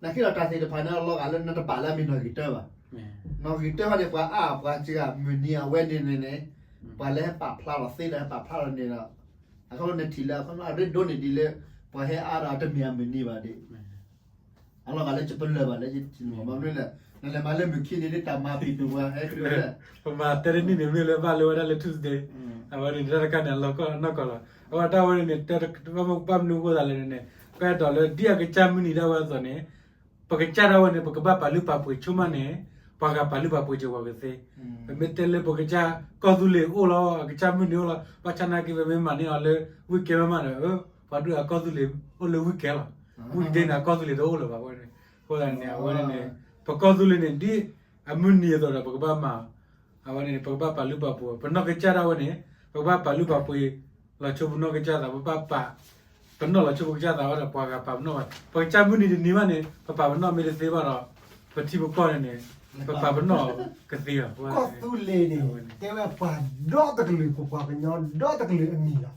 နာ်က့ဒီးတၢ်သ့ၣ်တဖၣ်န့ၣ် အလီၤဂာ်လၢနတပာ်လၢအမ့ၢ်နီၢ်ဂံၢ်တၢဘၣ်, နီၢ်ဂံၢ်တၢဘၣ်န့ၣ် ပှၤအါပှၤစှၤမုၢ်နံၤအဝဲန့ၣ်န့ၣ်န့ၣ်, ပှၤလၢဟဲပာ်ဖျါထီၣ်သ့ဒီးဟဲပာ်ဖျါထီၣ်န့ၣ်ဒီး, အခီပညီနထံၣ်လၢအခီပညီအရ့ဒိၣ်န့ၣ်ဒ်လၢ ပှၤဟဲအါဒီးတမ့ၢ်အမုၢ်နံၤဘၣ်ဒ် အလီၤဂာ်လၢယပလၢၢ်ဘၣ်လၢယထံၣ်န့ၣ်မး, ဘၣ်မနုၤလဲၣ်, နလဲၤမၤလၢမုၢ်ခံနံၤဒ်တၢ်မၤပံာ်ပူၤပှၤဟဲတုၤလၢ, ပမၤတဲတနံၣ်န့ၣ်မ့ၢ်လၢဘၣ်လၢဝဲဒၣ်လၢ Tuesday, အဝဲန့ၣ်တၢ်တခါန့ၣ် အလီၤကီၢ်နီၢ်ကီၢ်လီၤ, အဝဲတၢ်ဝဲန့ၣ်န့ၣ် တၢ်ဘၣ်မနုၤအဃိသးလဲၣ်န့ၣ်န့ၣ်, ပအဲၣ်ဒိးလၢဒ်အကစၢ်မုၢ်နံၤဒၣ်ဝဲအသိးန့ၣ်, ပကစၢ်ဒၣ်ဝဲန့ၣ် ပကဘၣ်ပာ်လုၢ်ပာ်ပှ့ၤဆိကမိၣ်န့ၣ်, ပှၤဂၤပာ်လုၢ်ပာ်ပှ့ၤက့ၤပှၤကသ့, ပမ့ၢ်တဲလၢပကစၢ်ကီၢ်သူလ့ၤအိၣ်လီၤ, အကစၢ်မုၢ်နံၤအိၣ်လီၤ, ဘၣ်ဆၣ်နာ်က့ပမ့ၢ်မၤန့ၢ်အီၤလၢ weekend မးမးဒီး ပှၤဒုးအကီၢ်သူလ့ၤအိၣ်လၢ weekend လီၤ, weekday န့ၣ် အကီၢ်သူလ့ၤတအိၣ်လၢၤဘၣ်ဝဲန့ၣ်, အဃိသတးန့ၣ် အဝဲန့ၣ်န့ၣ်, ပကီၢ်သူလ့ၤန့ၣ် ဒ်အမုၢ်နံၤအသိးဒီး ပကဘၣ်မၤ, အဝဲန့ၣ်န့ၣ် ပကဘၣ်ပာ်လုၢ်ပာ်ပှ့ၤ, ပနီၢ်ကစၢ်ဒၣ်ဝဲန့ၣ် ပကဘၣ်ပာ်လုၢ်ပာ်ပှ့ၤ လီၤဆိပနီၢ်ကစၢ်သး, ပဘၣ်ပာ်ပနီၣ်လီၤဆိပကစၢ်သးဝဲဒီး ပှၤဂၤပာ်ပနီၣ်ဘၣ်, ပကစၢ်မုၢ်နံၤတနံၤဘၣ်န့ၣ် ပပာ်ပနီၣ်မ့ၢ်တသ့ဘၣ်ဒီး ပထံပကီၢ်န့ၣ်န့ၣ် ပပာ်ပနီၣ်ကသ့လီၤ. ကီၢ်သူလ့ၤန့ၣ် တဲဝဲပှၤဒီတကလုာ် ပပှၤကညီဒီတကလုာ်အမံၤလီၤ.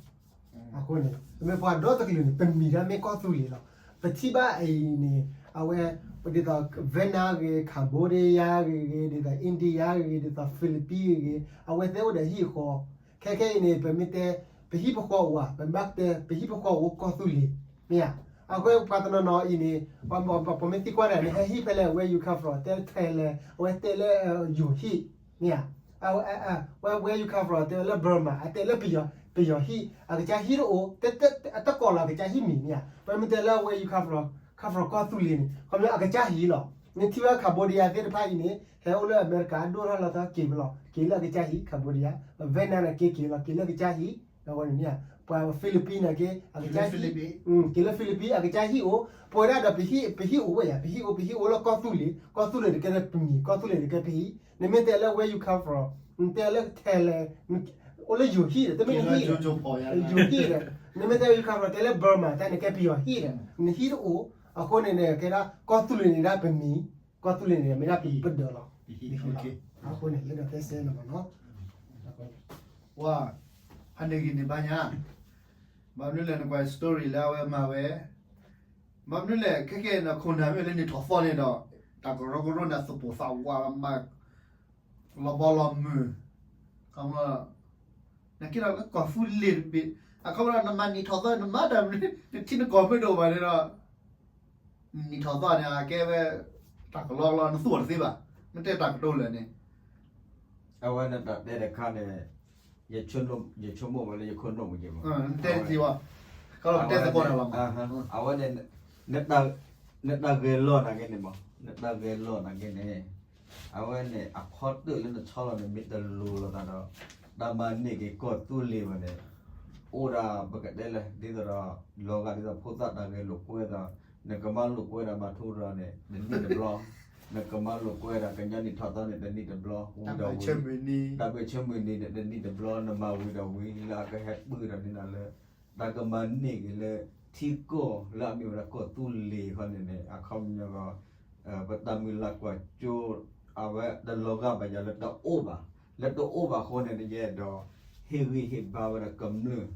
အဃိန့ၣ် ပမ့ၢ်ပှၤဒီတကလုာ်န့ၣ် ပမံၤဒၣ်မ့ၢ်ကီၢ်သူလ့ၤလီၤ. ပထံၣ်ဘၣ်အံၤန့ၣ် အဝဲ ဒ်သိး Vietnam ဂ့ၤ, Cambodia ဂ့ၤ, ဒ်သိး India ဂ့ၤ, ဒ်သိး Philippines ဂ့ၤ, အဝဲသ့ၣ်အိၣ်ဒီးဟံၣ်အဃီ, ခဲခဲအံၤန့ၣ် ပမ့ၢ်တဲ ပဟံၣ်ပဃီအိၣ်ဧါ, ပဘၣ်တဲ ပဟံၣ်ပဃီအိၣ်ကီၢ်သူလ့ၤ, မ့ၢ်ဧါ. အဃိပှၤတနီၤနီၤအံၤန့ၣ် ပမ့ၢ်သံကွၢ်တၢ်န့ၣ် ဟဲဟံၣ်ဖဲလဲၣ်, အဝဲ you come from တဲ Thailand, အဝဲတဲလၢယိၤဟံၣ်, မ့ၢ်ဧါ. အဝဲ where you come from တဲလၢ Burma, အတဲလၢပယီၤဟံၣ်, အကစၢ်ဟံၣ်တအိၣ်, အတကိးလီၤအကစၢ်ဟံၣ်မံၤ, မ့ၢ်ဧါ. ပမ့ၢ်တဲလၢ where you come from, come from ကီၢ်သူလ့ၤန့ၣ် ခီဖျိအကစၢ်ဟံၣ်လီၤ. နထံၣ်ဝဲ Cambodia သ့ၣ်တဖၣ်အံၤန့ၣ် ဟဲအိၣ်လၢအမဲရကၤ အဒိၣ်ထီၣ်လီၤသီ က့ၤဝဲလီၤ, က့ၤလၢအကစၢ်ဟံၣ် Cambodia, Vietnam န့ၣ် က့ၤက့ၤလီၤ, က့ၤလၢအကစၢ်ဟံၣ်, အဝဲန့ၣ်မ့ၢ်ဧါ. ပှၤ Philippines န့ၣ်က့ၤ အကစၢ်ဟံၣ်, က့ၤလၢ Philippines အကစၢ်ဟံၣ်အိၣ်, ပဝဲဒၣ်ဒီးပဟံၣ်, ပဟံၣ်အိၣ်ဝဲယၤ, ပဟံၣ်အိၣ်, ပဟံၣ်အိၣ်လၢကီၢ်သူလ့ၤ, ကီၢ်သူလ့ၤန့ၣ်ကဲပမံၤ, ကီၢ်သူလ့ၤန့ၣ်ကဲပဟံၣ်. နမ့ၢ်တဲလၢ where you come from, နတဲလၢ Thailand, အိၣ်လၢယိၤဟံၣ်ဒီး တမ့ၢ်နဟံၣ်ဒီး, ယိၤဟံၣ်ဒီး, နမ့ၢ်တဲ you come from တဲလၢ Burma တၢ်န့ၣ်ကဲပယီၤဟံၣ်ဒီး နဟံၣ်တအိၣ်, အဃိန့ၣ်န့ၣ် ကဲဒၣ်ကီၢ်သူလ့ၤန့ၣ်ဒၣ်ပမံၤ, ကီၢ်သူလ့ၤန့ၣ် မ့ၢ်ဒၣ်ပဒၢးလီၤ. အဃိန့ၣ် ယအဲၣ်ဒိးတဲစဲန့ၣ်မ့ၢ်နီၤ. ဝါ, ဟးန့ၢ်ဂံၢ်န့ၢ်ဘါညါ, ဘၣ်မနုၤလဲၣ် နကွၢ် story လၢအဝဲမၤဝဲ, ဘၣ်မနုၤလဲၣ် ခဲကဲန့ၣ် ခိၣ်နၢ်မ့ၢ်လၢနံၣ်ထီၣ်သီန့ၣ်ဒီး တၢ်ကရၢကရိန့ၣ် အသပှၢ်သးဝးမး လီၤဘီလီၤမုၢ်, ခီမီ, နက့ၤဒီးလၢကီၢ်သူလ့ၤတဘ့ၣ်, အခီပညီ နမၤနံၣ်ထီၣ်သီ နမၤတၢ်မနုၤ နထံနကီၢ်မ့ၢ်တအိၣ်ဘၣ်န့ၣ်ဒီး, နံၣ်ထီၣ်သီန့ၣ် အကဲဝဲ တၢ်ကလီကလီ နသူၣ်အီၤတသ့ဘၣ်, မ့ၢ်တဲတၢ်ကတိၤလၢာ်န့ၣ်, အဝဲန့ၣ်တၢ်တဲတခါန့ၣ်, ယဆိကမိၣ်မးလၢယခိၣ်နူာ်မူက့ၤမး, တဲသကိးတၢ်လီၤမး, အဝဲန့ၣ်, နတၢ်ဂဲၤလီၢ်နာ်က့န့ၣ်မး, နတၢ်ဂဲၤလီၢ်နာ်က့န့ၣ် အဝဲန့ၣ် အခီတၢၢ်လၢနဆီလီၤန့ၣ် မ့ၢ်တလိၤလိာ်သးဒီး တၢ်မၤန့ၢ်က့ၤကီၢ်သူလ့ၤဘၣ်န့ၣ်, အိၣ်ဒၣ်ပကတဲလဲၣ် ဒ်သိးဒီး လီၤဂာ်ဒ်သိးဖိသၣ်တၢ်ဂဲၤလိာ်ကွဲဒီး နကမၤလိာ်ကွဲဒၣ်ဘၣ်ထူဒီးန့ၣ် တနံၣ်တဘျီ, နကမၤလိာ်ကွဲဒၣ်ကညီနံၣ်ထီၣ်သီန့ၣ် တနံၣ်တဘျီ, ဝံၤဒီးဝံၤ, တၢ်ဘၢၣ်ဆၢမုၢ်နံၤန့ၣ် တနံၣ်တဘျီ နမၤဝံၤဒီးဝံၤ လၢအကဟဲပၢၢ်ဒီးန့ၣ်လၢ တၢ်ကမၤန့ၢ်က့ၤလၢ ထံကီၢ်လၢအမ့ၢ်ဝဲဒၣ်ကီၢ်သူလ့ၤခီန့ၣ်န့ၣ် အခီပညီကီး ပတၢ်မုၢ်လၢ်ကွၢ်စိ အဝဲတလီၤဂာ်ဘၣ်ယၤလၢတအိၣ်ဘၣ်, လၢတအိၣ်ဘၣ်အဃိန့ၣ် ယအဲၣ်ဒိး ဟ့ၣ်ဂံၢ်ဟ့ၣ်ဘါဝဲဒၣ်ကမျၢၢ်,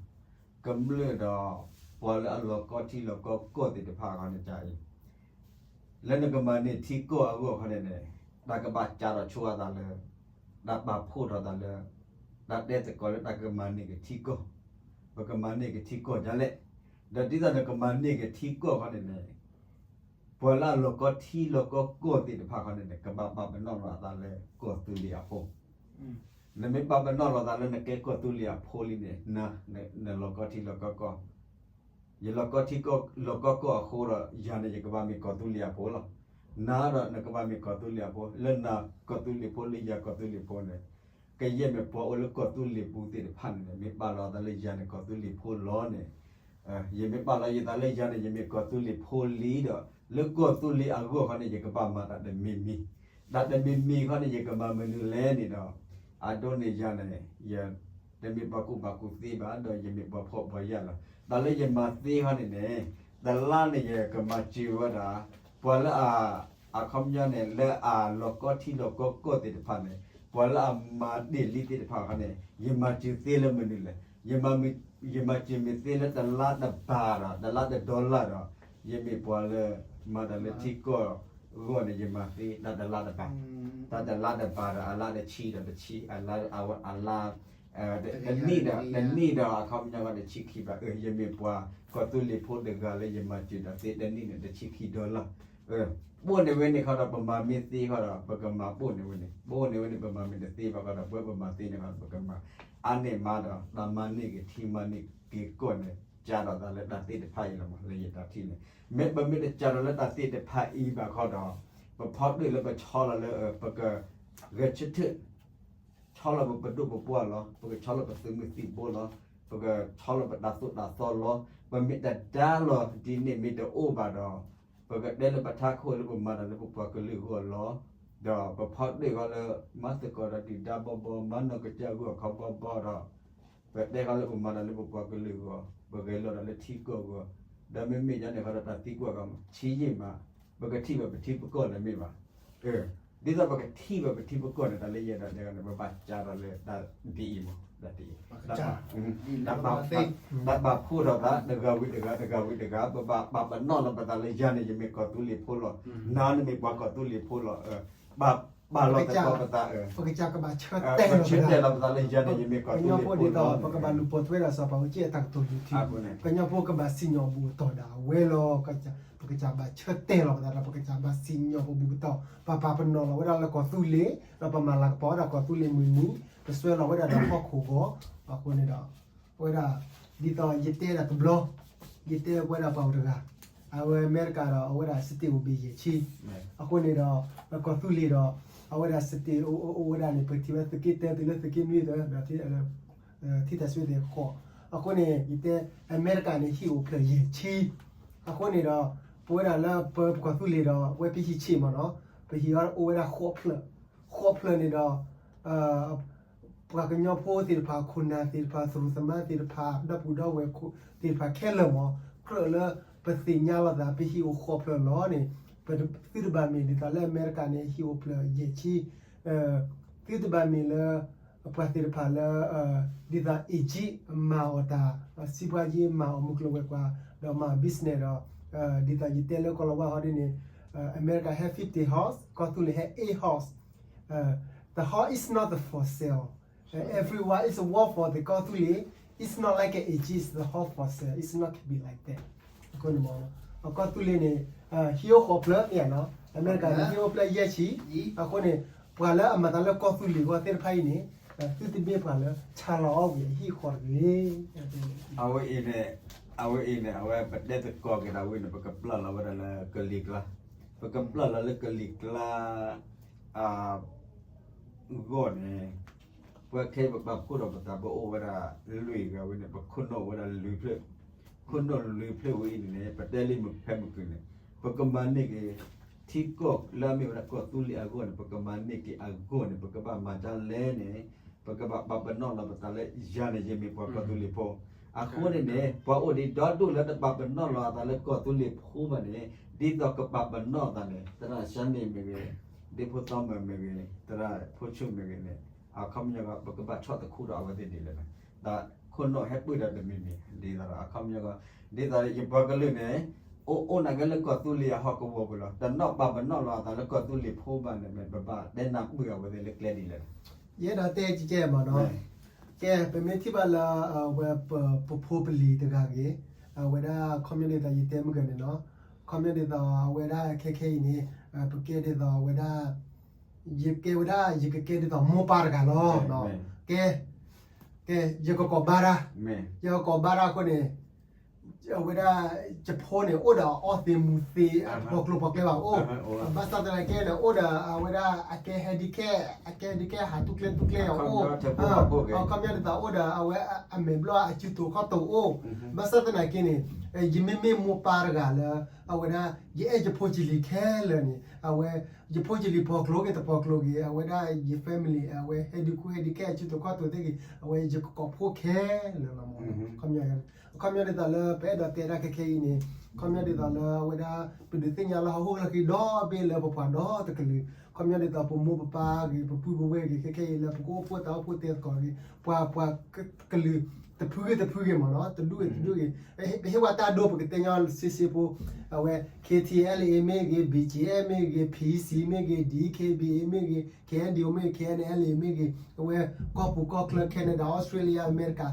ကမျၢၢ်ဒီး ပှၤလၢအလီၤကီထံလီၤကီကီၢ်သ့ၣ်တဖၣ်ခီန့ၣ်အံၤ လၢနကမၤန့ၢ်ထံကီၢ်အဂီၢ်ခီန့ၣ်န့ၣ် တၢ်ကဘၣ်စးထီၣ်ဆိအသးလၢ တၢ်ပာ်ဖှိၣ်ထီၣ်သးလၢ တၢ်တဲသကိးလၢတၢ်ကမၤန့ၢ်က့ၤထံကီၢ်, ပကမၤန့ၢ်က့ၤထံကီၢ်ဒ်လဲၣ်, ဒီးဒ်သိးနကမၤန့ၢ်က့ၤထံကီၢ်ခီန့ၣ်န့ၣ် ပှၤလၢအလီၤကီထံလီၤကီကီၢ်သ့ၣ်တဖၣ်ခီန့ၣ်န့ၣ် ကဘၣ်ပာ်ပနီၣ်လီၤအသးလၢကီၢ်သူလ့ၤအဖိ နမ့ၢ်ပာ်ပနီၣ်လီၤသးလၢနကဲကီၢ်သူလ့ၤအဖိလံန့ၣ် နလီၤကီထံလီၤကီကီၢ်, ယလီၤကီထံလီၤကီကီၢ်အဃိဒီး ယၤန့ၣ်ယကဘၣ်မ့ၢ်ကီၢ်သူလ့ၤအဖိလီၤ. နၤဒီးနကဘၣ်မ့ၢ်ကီၢ်သူလ့ၤအဖိ, လၢနကီၢ်သူလ့ၤဖိလၢယၤကီၢ်သူလ့ၤဖိန့ၣ် ကယဲၢ်မ့ၢ်ပှၤအိၣ်လၢကီၢ်သူလ့ၤပူၤသ့ၣ်တဖၣ်န့ၣ် မ့ၢ်ပာ်လီၤသးလၢယၤန့ၣ်ကီၢ်သူလ့ၤဖိလီၤန့ၣ် ယမ့ၢ်ပာ်လီၤယသးလၢယၤန့ၣ် ယမ့ၢ်ကီၢ်သူလ့ၤဖိလံဒီး လၢကီၢ်သူလ့ၤအဂီၢ်ခီန့ၣ် ယကဘၣ်မၤတၢ်တမံၤမံၤ, တၢ်တမံၤမံၤခီန့ၣ် ယကမၤမနုၤလဲၣ်န့ၣ်ဒီး အဒိန့ၣ်ယၤန့ၣ် ယတမ့ၢ်ပှၤကူၣ်ဘၣ်ကူၣ်သ့ဘၣ် ဒီးယမ့ၢ်ပှၤဖှီၣ်ပှၤယာ်လီၤ. တၢ်လၢယမၤသ့ခီန့ၣ်န့ၣ် တလါန့ၣ် ယကမၤစၢၤဝဲဒၣ် ပှၤလၢအ အခီပညီန့ၣ် လၢအလီၤကီထံလီၤကီကီၢ်သ့ၣ်တဖၣ်န့ၣ် ပှၤလၢအမၤတ့ၢ်လံသ့ၣ်တဖၣ်ခီန့ၣ် ယမၤစၢၤသ့လၢမနုၤလဲၣ်. ယမၤစၢၤမ့ၢ်သ့လၢတလါတဘးဒီး တလါတဒီလၢ်ဒီး ယမ့ၢ်ပှၤလၢ မၤတၢ်လၢထံကီၢ်အဂီၢ်န့ၣ် ယမၤသ့တၢ်တလါတဘး, တၢ်တလါတဘးဒီး အလါတဆံဒီးတဆံ, အလါ အလါ တနံၣ်ဒီး တနံၣ်ဒီးအခီပညီတဆံခံဘး, ယမ့ၢ်ပှၤကီၢ်သူလ့ၤဖိတဂၤလၢယမၤစၢၤတၢ်သ့တနံၣ်န့ၣ် တဆံခံဒီလၢ်. ပအိၣ်န့ၢ်ဝဲန့ၣ်ခီဒီး ပမၤမ့ၢ်သ့ခီဒီး ပကမၤပအိၣ်န့ၢ်ဝဲန့ၣ်, ပအိၣ်န့ၢ်ဝဲန့ၣ် ပမၤမ့ၢ်တသ့ဘၣ်ခီဒီး ပဝဲပမၤသ့န့ၣ်ခီဒီး ပကမၤ အါန့ၢ်မးဒီး တၢ်မၤန့ၢ်က့ၤထံမၤန့ၢ်က့ၤကီၢ်န့ၣ် ကးထီၣ်သးလၢတၢ်သ့ၣ်တဖၣ်အံၤလီၤမး လၢယတၢ်ထံၣ်န့ၣ်. မ့ၢ်ပမ့ၢ်တကးထီၣ်လၢတၢ်သ့ၣ်တဖၣ်အံၤဘၣ်ခီဒီး ပဖီတၢၣ်လၢပဆီလီၤလၢ ပကဂဲၤဆၢထၢၣ် ဆီလီၤပပဒိၣ်ပပှၢ်လီၤ, ပကဆီလီၤပသုးမုၢ်သံၣ်ဘိလီၤ, ပကဆီလီၤပတၢ်သိၣ်တၢ်သီလီၤ. ပမ့ၢ်တဒါလီၤဒ်န့ၣ်မ့ၢ်တအိၣ်ဘၣ်ဒီး ပကတဲလၢပထးခိၣ်လၢပမၤတၢ်လၢပပှၤကလုာ်အဂီၢ်လီၤ. ဒီးပဖီတၢၣ်ဃီလၢ မၤသကိးဒီးဒုၣ်ဒါဘီဘီ, မၤနီၢ်ကစၢ်ဂီၢ်ခီဘီဘီဒီး ပတဲဃီလၢပမၤတၢ်လၢပပှၤကလုာ်အဂီၢ်, ပဂဲၤလိာ်တၢ်လၢထံကီၢ်အဂီၢ်, ဒီးမ့မ့ၢ်ဒ်န့ၣ်ဃီဒီးတၢ်သံကွၢ်ကီမး ဆံးယံာ်မး, ပကထံၣ်ဘၣ်ပထံပကီၢ်န့ၣ်မ့ၢ်ဘၣ်. ဒ်သိးပကထံၣ်ဘၣ်ပထံပကီၢ်န့ၣ် တၢ်လၢယဲဒၣ်တဲန့ၣ် ပဘၣ်ကးထီၣ်လၢတၢ်ဒ်အံၤမး, တၢ်ဒ်အံၤ, တၢ်ပာ်ဖှိၣ်ထီၣ်သး တဂၤဝံၤတဂၤ တဂၤဝံၤတဂၤ ပဘၣ်ပာ်ပနီၣ်လီၤပသးလၢယၤန့ၣ် ယမ့ၢ်ကီၢ်သူလ့ၤဖိလီၤ, နၤနမ့ၢ်ပှၤကီၢ်သူလ့ၤဖိလီၤ, ပာ်လီၤသကိးပသး ပကစၢ်ကဘၣ်ဆၢတဲာ်လီၤပသးလၢယၤန့ၣ် ယမ့ၢ်ကီၢ်သူလ့ၤဖိလီၤ. ကညီဖိဒ်သိး ပကဘၣ်လူၤပိာ်ထွဲဒၣ်စီၤပၤအူကၠံအတၢ်ကတိၤလံၤထံ, ကညီဖိကဘၣ်စံၣ်ညီၣ်အဘူးအတံၢ်ဒၣ်ဝဲလီၤ. ပကစၢ်ဘၣ်ဆၢတဲာ်လီၤပသးဒီး ပကစၢ်ဘၣ်စံၣ်ညီၣ်ပဘူးပတံၢ်, ပပာ်ပနီၣ်လီၤဝဲဒၣ်လၢကီၢ်သူလ့ၤ, ဒီးပမၤလၤကပီၤဝဲဒၣ်ကီၢ်သူလ့ၤမုၢ်နံၤ, ပစွဲလီၤဝဲဒၣ်ဒီးဟီၣ်ခိၣ်ဂီၤ, အဃိန့ၣ်ဒီး အဝဲဒၣ် ဒ်သိးယတဲဒၣ်တဘျီ, ယတဲပဝဲဒၣ်ပှၤအိၣ်တဂၤ, အဝဲအမဲရကၤဒီး အဝဲဒၣ် state အိၣ်ဘ့ၣ်ယဲၢ်ဆံ, အဃိန့ၣ်ဒီး ကီၢ်သူလ့ၤဒီး အဝဲဒၣ် state အိၣ်ဝဲဒၣ်န့ၣ် ပထံၣ်ဝဲသုးက့တၢ တုၤလၢသုးက့နွံသၢ ဒီး ထံတၢ်စွ့သ့ၣ်ဃိး, အဃိန့ၣ် ယတဲ အမဲရကၤန့ၣ် ဟံၣ်အိၣ်ဖျၢၣ်ယဲၢ်ဆံ, အဃိန့ၣ်ဒီး ပဝဲဒၣ်လၢပကီၢ်သူလ့ၤဒီး ဝဲပဟံၣ်ဆံးမးနီၤ, ပဟံၣ်အီၤအိၣ်ဝဲဒၣ်ဃိးဖျၢၣ်, ဃိးဖျၢၣ်န့ၣ်ဒီး ပှၤကညီဖိသ့ၣ်တဖၣ် ခိၣ်နၢ်သ့ၣ်တဖၣ် သရူးသမါသ့ၣ်တဖၣ် ဒီပုၢ်ဒီဝဲၢ်သ့ၣ်တဖၣ်ခဲလၢာ်မး, ကြၢးလၢပသ့ၣ်ညါလိာ်သး ပဟံၣ်အိၣ်ဃိးဖျၢၣ်လီၤန့ၣ်, ပသုတဘၣ်မ့ၢ်ဒ်သိးလၢအမဲရကၤန့ၣ် ဟံၣ်အိၣ်ဖျၢၣ်ယဲၢ်ဆံ, သုတဘၣ်မ့ၢ်လၢ ပှၤသ့ၣ်တဖၣ်လၢ ဒ်သိး Egypt မၤအီၣ်တၢ် စံးပှၤယ့မၤအီၣ်မုၢ်ကျိၤဝဲၤကွာ် ဒီးမၤ business ဒီး ဒ်သိးယတဲလၢကီၢ်လီၤဝါဟီဒ်န့ၣ် အမဲရကၤ have fifty horse, ကီၢ်သူလ့ၤ have eight horse. The horse is not for sale. Everyone is work for the ကီၢ်သူလ့ၤ, it's not like an Egypt, the horse for sale, it's not can be like that. အဃိန့ၣ်မ့ၢ် ကီၢ်သူလ့ၤန့ၣ် ဟံၣ်အိၣ်ဃိးဖျၢၣ်မ့ၢ်ဧါနီၤ, အမဲရကၤန့ၣ် ဟံၣ်အိၣ်ဖျၢၣ်ယဲၢ်ဆံ, အဃိန့ၣ် ပှၤလၢအမၤတၢ်လၢကီၢ်သူလ့ၤအဂီၢ်သ့ၣ်တဖၣ်အံၤန့ၣ် သုတမ့ၢ်ပှၤလၢဆါလီၤအီၣ်ဝံၤအဟံၣ်ဃီတဂ့ၤ. အဝဲအံၤန့ၣ် အဝဲအံၤန့ၣ် အဝဲပတဲသကိးက့ၤဒၣ်ဝဲန့ၣ် ပကပျၢ်လီၤဝဲဒၣ်လၢကလံၤကျါ, ပကပျၢ်လီၤလၢကလံၤကျါ အဂီၢ်န့ၣ် ပဝဲခဲအံၤပပာ်ဖှိၣ်ဒီးပသး ပအိၣ်ဝဲဒၣ်လွံၢ်ဂၤဝဲန့ၣ် ပခိၣ်နူာ်ဝဲဒၣ်လွံၢ်ဖျၢၣ်, ခိၣ်နူာ်လွံၢ်ဖျၢၣ်ဝဲအံၤန့ၣ်န့ၣ် ပတဲလံမုၢ်ဖဲမုၢ်ကနံၤန့ၣ် ပကမၤန့ၢ်က့ၤ ထံကီၢ်လၢအမ့ၢ်ဝဲဒၣ်ကီၢ်သူလ့ၤအဂီၢ်န့ၣ် ပကမၤန့ၢ်က့ၤအဂီၢ်န့ၣ် ပကဘၣ်မၤဒ်လဲၣ်န့ၣ် ပကဘၣ်ပာ်ပနီၣ်လီၤပသးလၢ ယၤန့ၣ်ယမ့ၢ်ပှၤကီၢ်သူလ့ၤဖိ, အဃိန့ၣ်န့ၣ် ပှၤအိၣ်ဒံးဒီဒူၣ်လၢတပာ်ပနီၣ်လီၤအသးလၢကီၢ်သူလ့ၤဖိဘၣ်န့ၣ် ဒ်သိးကပာ်ပနီၣ်အသးန့ၣ် သရၣ်ရှါန့ၣ်မ့ၢ်ဂ့ၤ, ဒ့ဖိသီမၢၣ်မ့ၢ်ဂ့ၤ, သရၣ်ဖိဆူၣ်မ့ၢ်ဂ့ၤန့ၣ် အခီပညီ ပကဘၣ်ဆီၣ်သခူဒီးအဝဲသ့ၣ်ဒ်လဲၣ်န့ၣ် တၢ်ခိၣ်နူာ်ဟဲပၢၢ်ဒီးတမံၤမံၤ ဒ်သိးဒီးအခီပညီ ဒ်သိးယပှၤကလုာ်န့ၣ် အိၣ်အိၣ်နာ်က့လၢကီၢ်သူလ့ၤအဟီၣ်ကဝီၤပူၤလီၤ. တနီၣ်ပာ်ပနီၣ်လီၤအသးလၢကီၢ်သူလ့ၤဖိဘၣ်န့ၣ် မ့ၢ်ပဘၣ်တဲနၢ်ပၢၢ်အဝဲသ့ၣ်လၢကျဲဒ်လဲၣ်. ယအဲၣ်ဒိးတဲကဲမးနီၤ, ကဲ ပမ့ၢ်ထံၣ်ဘၣ်လၢ အဝဲ ပဖိပလံၤတဂၤဂ့ၤ, အဝဲဒၣ်ခီပညီဒ်သိးယတဲမုၢ်ကနံၤနီၤ, ခီပညီဒ်သိးအဝဲဒၣ်ခဲခဲအံၤန့ၣ် ပကဲဒ်သိးအဝဲဒၣ် ယကဲဝဲဒၣ် ယကကဲဒ်သိးမိၢ်ပၢ်တဂၤလီၤ. ကဲ ကဲ ယကကိးဘါတၢ်, ယကကိးဘါတၢ်အဃိန့ၣ် အဝဲဒၣ် ယဖိန့ၣ် အိၣ်ဒီးအီသံးမူသံး ပှၤကျိၤပှၤကျဲဘၣ်အိၣ်, ဘၣ်ဆၣ်သနာ်က့န့ၣ် အိၣ်ဒီးအဝဲဒၣ် အကဲ handicap အကဲ handicap ဟးတူၢ်ကျဲတူၢ်ကျဲအအိၣ်, အခီပညီဒ်သိးအိၣ်ဒီးအဝဲအမဲာ်ဘျီၣ်အစုတိာ်ခီၣ်တိာ်အိၣ်, ဘၣ်ဆၣ်သနာ်က့န့ၣ် ယမ့မ့ၢ်မိၢ်ပၢ်တဂၤလၢ အဝဲဒၣ် ယအဲၣ်ယဖိယလံၤခဲလၢာ်န့ၣ် အဝဲ ယဖိယလံၤပှၤကျိၤဂ့ၤတပှၤကျိၤဂ့ၤ အဝဲဒၣ်ယ family အဝဲ handicap handicap အစုတိာ်ခီၣ်တိာ်သ့ၣ်ဂ့ၤ အဝဲယကကိးဖှိၣ်ခဲလၢာ်လီၤမး. အခီပညီဒ်သိးလၢပအဲၣ်ဒိးတဲဒၣ်ခဲခဲအံၤန့ၣ် အခီပညီဒ်သိးလၢအဝဲဒၣ် ပဒုးသ့ၣ်ညါလၢဟီၣ်ခိၣ်ချၢဃံဒီဘ့ၣ်လၢပပှၤဒီတကလုာ် အခီပညီဒ်သိးပမိၢ်ပပၢ်ဂ့ၤ ပပုၢ်ပဝဲၢ်ဂ့ၤ ခဲခဲအံၤလၢပကအိၣ်ဖှိၣ်တၢ်အိၣ်ဖှိၣ်တဲသကိးဂ့ၤ ပှၤပှၤကလုာ် တဖုဂ့ၤတဖုဂ့ၤမးနီၤ တဒူၣ်ဂ့ၤတဒူၣ်ဂ့ၤ ပဟ့ၣ်ဝဲတၢ်ဒိ ပကတဲညီစ့စ့ဖိ အဝဲ K T L A မ့ၢ်ဂ့ၤ B G F မ့ၢ်ဂ့ၤ P C မ့ၢ်ဂ့ၤ D K B A မ့ၢ်ဂ့ၤ K N D O မ့ၢ်ဂ့ၤ K N L A မ့ၢ်ဂ့ၤ အဝဲကီၢ်ပူၤကီၢ်ချၢ Canada Australia America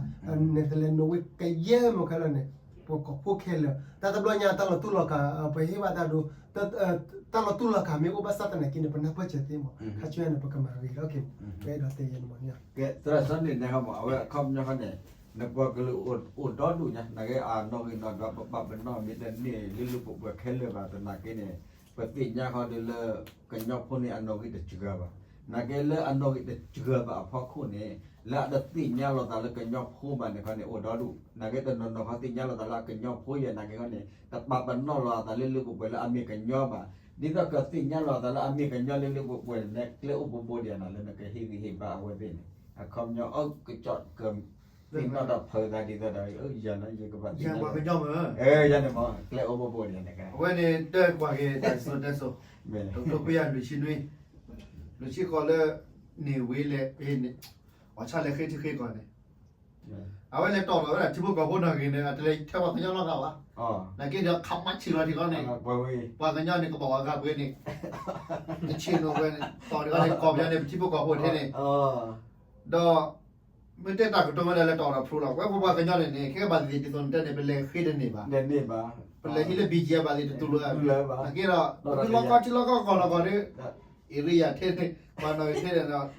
Netherlands Norway ကယဲၢ်မးခဲလၢာ်န့ၣ် ပကိးဖှိၣ်ခဲလၢာ် တၢ်တဘျီညါတၢ်လီၤတူၢ်လီၤကာ် ပဟ့ၣ်ဘၣ်တၢ်ဒိ တၢ်လီၤတူၢ်လီၤကာ်မ့ၢ်အိၣ်ဘၣ်ဆၣ်သနာ်က့န့ၣ် ပနၢ်ပၢၢ်စၢၤသ့မး ခါဆူညါန့ၣ် ပကမၤဂ့ၤလီၤက့ၤ ပအဲၣ်ဒိးတဲယဲန့ၣ်မး ကဲ သရၣ်စီန့ၣ်န့ၣ် အဝဲအခီပညီဃီန့ၣ် နပှၤကလုာ်အိၣ်ဒီဒူၣ်ညါ နာ်က့အနီၣ်ဂံၢ်နီၣ်ဒွး ပပာ်ပနီၣ်မ့ၢ်တန့ၢ်လၢလၢပှဲၤပှဲၤခဲလၢာ်ဘၣ် သနာ်က့န့ၣ် ပသ့ၣ်ညါဃီဒုးလၢ ကညီဖိန့ၣ်အနီၣ်ဂံၢ်တစှၤဘၣ် နာ်က့လၢအနီၣ်ဂံၢ်တစှၤဘၣ်အဖီခိၣ်န့ၣ် လၢအတသ့ၣ်ညါလီၤသးလၢကညီဖိဘၣ်န့ၣ်ခီန့ၣ် အိၣ်ဒီဒူၣ် နာ်က့တနီၤနီၤခီသ့ၣ်ညါလီၤသးလၢအကညီဖိယဲၢ် နာ်က့ခီန့ၣ် တပာ်ပနီၣ်လီၤအသးလၢလၢပှဲၤပှဲၤလၢအမ့ၢ်ကညီဘၣ် ဒ်သိးကသ့ၣ်ညါလီၤအသးလၢအမ့ၢ်ကညီလၢလၢပှဲၤပှဲၤန့ၣ် ကျဲအိၣ်ဘိဘိဒံးနၤ လၢနကဟ့ၣ်ဂံၢ်ဟ့ၣ်ဘါအဝဲသ့ၣ်န့ၣ် အခီပညီအကစီၣ်က သ့ၣ်နီၣ်တၢ်ဖုးသးဒ်သိးဒီး ယၤနီၤ ယကဘၣ်သ့ၣ်ညါ ယၤန့ၣ်မ့ၢ် ကျဲအိၣ်ဘိဘိဒံးနၤ အဝဲန့ၣ်တၢ်ကွၢ်က့ၤတၢ်စံၣ်စိၤတဲစိၤ တကထိခွံကယၤလွံၢ်ဆံနွံ လွံၢ်ဆံဃိးလၢ န့ၢ်ဝံၤလဲၣ် အီၣ်ဆၣ်လဲၤဃ့ထံဃ့ကီၢ်န့ၣ် အဝဲလဲၤတီၢ်လီၤဝဲဒၣ်ထံဖိကီၢ်ဖိနီၢ်ဂ့ၤန့ၣ် အတလဲၤထဲပှၤကညီလီၤဂာ်ဘၣ် နာ်က့ဒီးခးမါဆံးလီၤထံဃီန့ၣ် ပှၤကညီန့ၣ် ကဘၣ်ဝဲဂၤပှဲၤန့ၣ် တဆံးနီၢ်ဝဲန့ၣ် တီၢ်တဂၤန့ၣ် ကီၢ်ပယီၤန့ၣ် ပထံဖိကီၢ်ဖိထဲန့ၣ် ဒီး မ့ၢ်တဲတၢ်ကတိၤဝဲဒၣ်လၢတီၢ်ဒီးဖျိလီၤ ဝဲပပှၤကညီန့ၣ်န့ၣ် ခဲကဘၣ်သ့ၣ်သ့ၣ်ဒ်သိးနတဲန့ၣ် ပလဲၤဃ့တန့ၢ်ဘၣ် ပလဲၤဟံးလၢ ဘီကၠံ ဘၣ်သ့ၣ်တတူၢ်လိာ်ဘၣ် နာ်က့ဒီး လီၢ်ကီၢ်ထံလီၢ်ကီၢ်ကီၢ်လီၤကီၢ်ဒီး area ထဲန့ၣ် ပှၤနီၢ်ဂ့ၤထဲန့ၣ်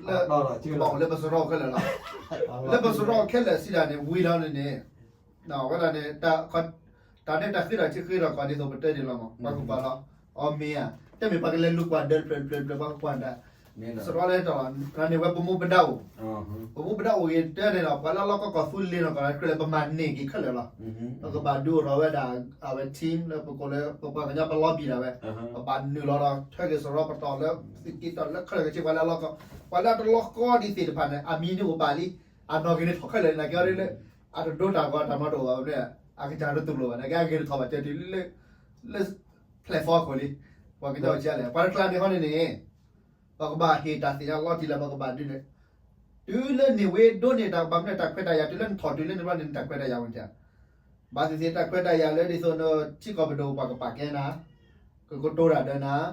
ဒီး လၢ ကဘၣ်အိၣ်လၢပစရီခဲလၢာ်လီၤ လၢပစရီခဲလၢာ်စံးဒၣ်န့ၣ် ဝံၤလီၤန့ၣ်န့ၣ် ဝဲဒၣ်န့ၣ် တၢ်န့ၣ်တၢ်ဃ့ဒီးထံဃ့ဒီးကီၢ်ဒ်သိးပတဲန့ၣ်လီၤမး ပှၤကပာ်လီၤ အီမ့ၢ်ဧါ တမ့ၢ်ပှၤကလဲၤလူၤကွၢ်ဒၢတဖျၢၣ်တဖျၢၣ်တဖျၢၣ် ပှၤကကွၢ်တၢ် စရီလဲၣ်တီၢ်လီၤ န့ၣ်ဝဲပမူပဒါအိၣ် ပမူပဒါအိၣ်ဂ့ၤတဲန့ၣ်ဒီး ပှၤလၢအလီၢ်ကီၢ်ကီၢ်သူလ့ၤနီၢ်ကီၢ်လၢကြၢးလၢပမၤန့ၢ်က့ၤခဲလၢာ်လီၤ ပကဘၣ်ဒုးအိၣ်ထီၣ်ဝဲဒၣ် အဝဲ team လၢပကိးလၢ ပပှၤကညီပလီၤဘံၣ်ဒၣ်ဝဲ ပဘၣ်နုာ်လီၤဒီး ထၢက့ၤစရီပတီၢ်လၢ သုးက့တီၢ်လၢခဲလၢာ်ကဆ့ ပှၤလၢအလီၢ်ကီၢ် ပှၤလၢအတလီၢ်ကီၢ်ဒံးသ့ၣ်တဖၣ်န့ၣ် အမံၤန့ၣ်အိၣ်ဘၣ်လံ အနီၢ်ဂ့ၤန့ၣ်ထီၣ်ခဲလၢာ် နာ်က့အီၤဒ်လၢ အတဒိတၢ်ဂီၤတၢ်မၤတအိၣ်ဘၣ်န့ၣ် အကစၢ်တတူၢ်လိာ်ဘၣ် နာ်က့အဂ့ၤတထီၣ်ဘၣ်ကဲတုၤလၢ လၢ platform အခိၣ်လံ ပှၤကညီအိၣ်ဆံးလဲၣ် ပှၤတကျါန့ၣ်ဃီန့ၣ်န့ၣ် ပကဘၣ်ဟ့ၣ်တၢ်သ့ၣ်ညါလီၤတံၢ်လၢပကဘၣ်ဒုးန့ၣ် တုၤလၢန့ၣ်ဝဲဒိးန့ၢ်တၢ်ဘၣ်မနုၤတၢ်ခွဲးတၢ်ယာ် တုၤလၢနထီၣ်တုၤလၢန့ၣ်ဘျီန့ၣ် နတၢ်ခွဲးတၢ်ယာ်ဝဲန့ၣ် ဘၣ်သ့ၣ်သ့ၣ်တၢ်ခွဲးတၢ်ယာ်လၢဒ်သိးနထံကီၢ်ပဒိၣ်ပှၤကပာ်ကဲနၤ ကကတိၤတၢ်ဒီးနၤ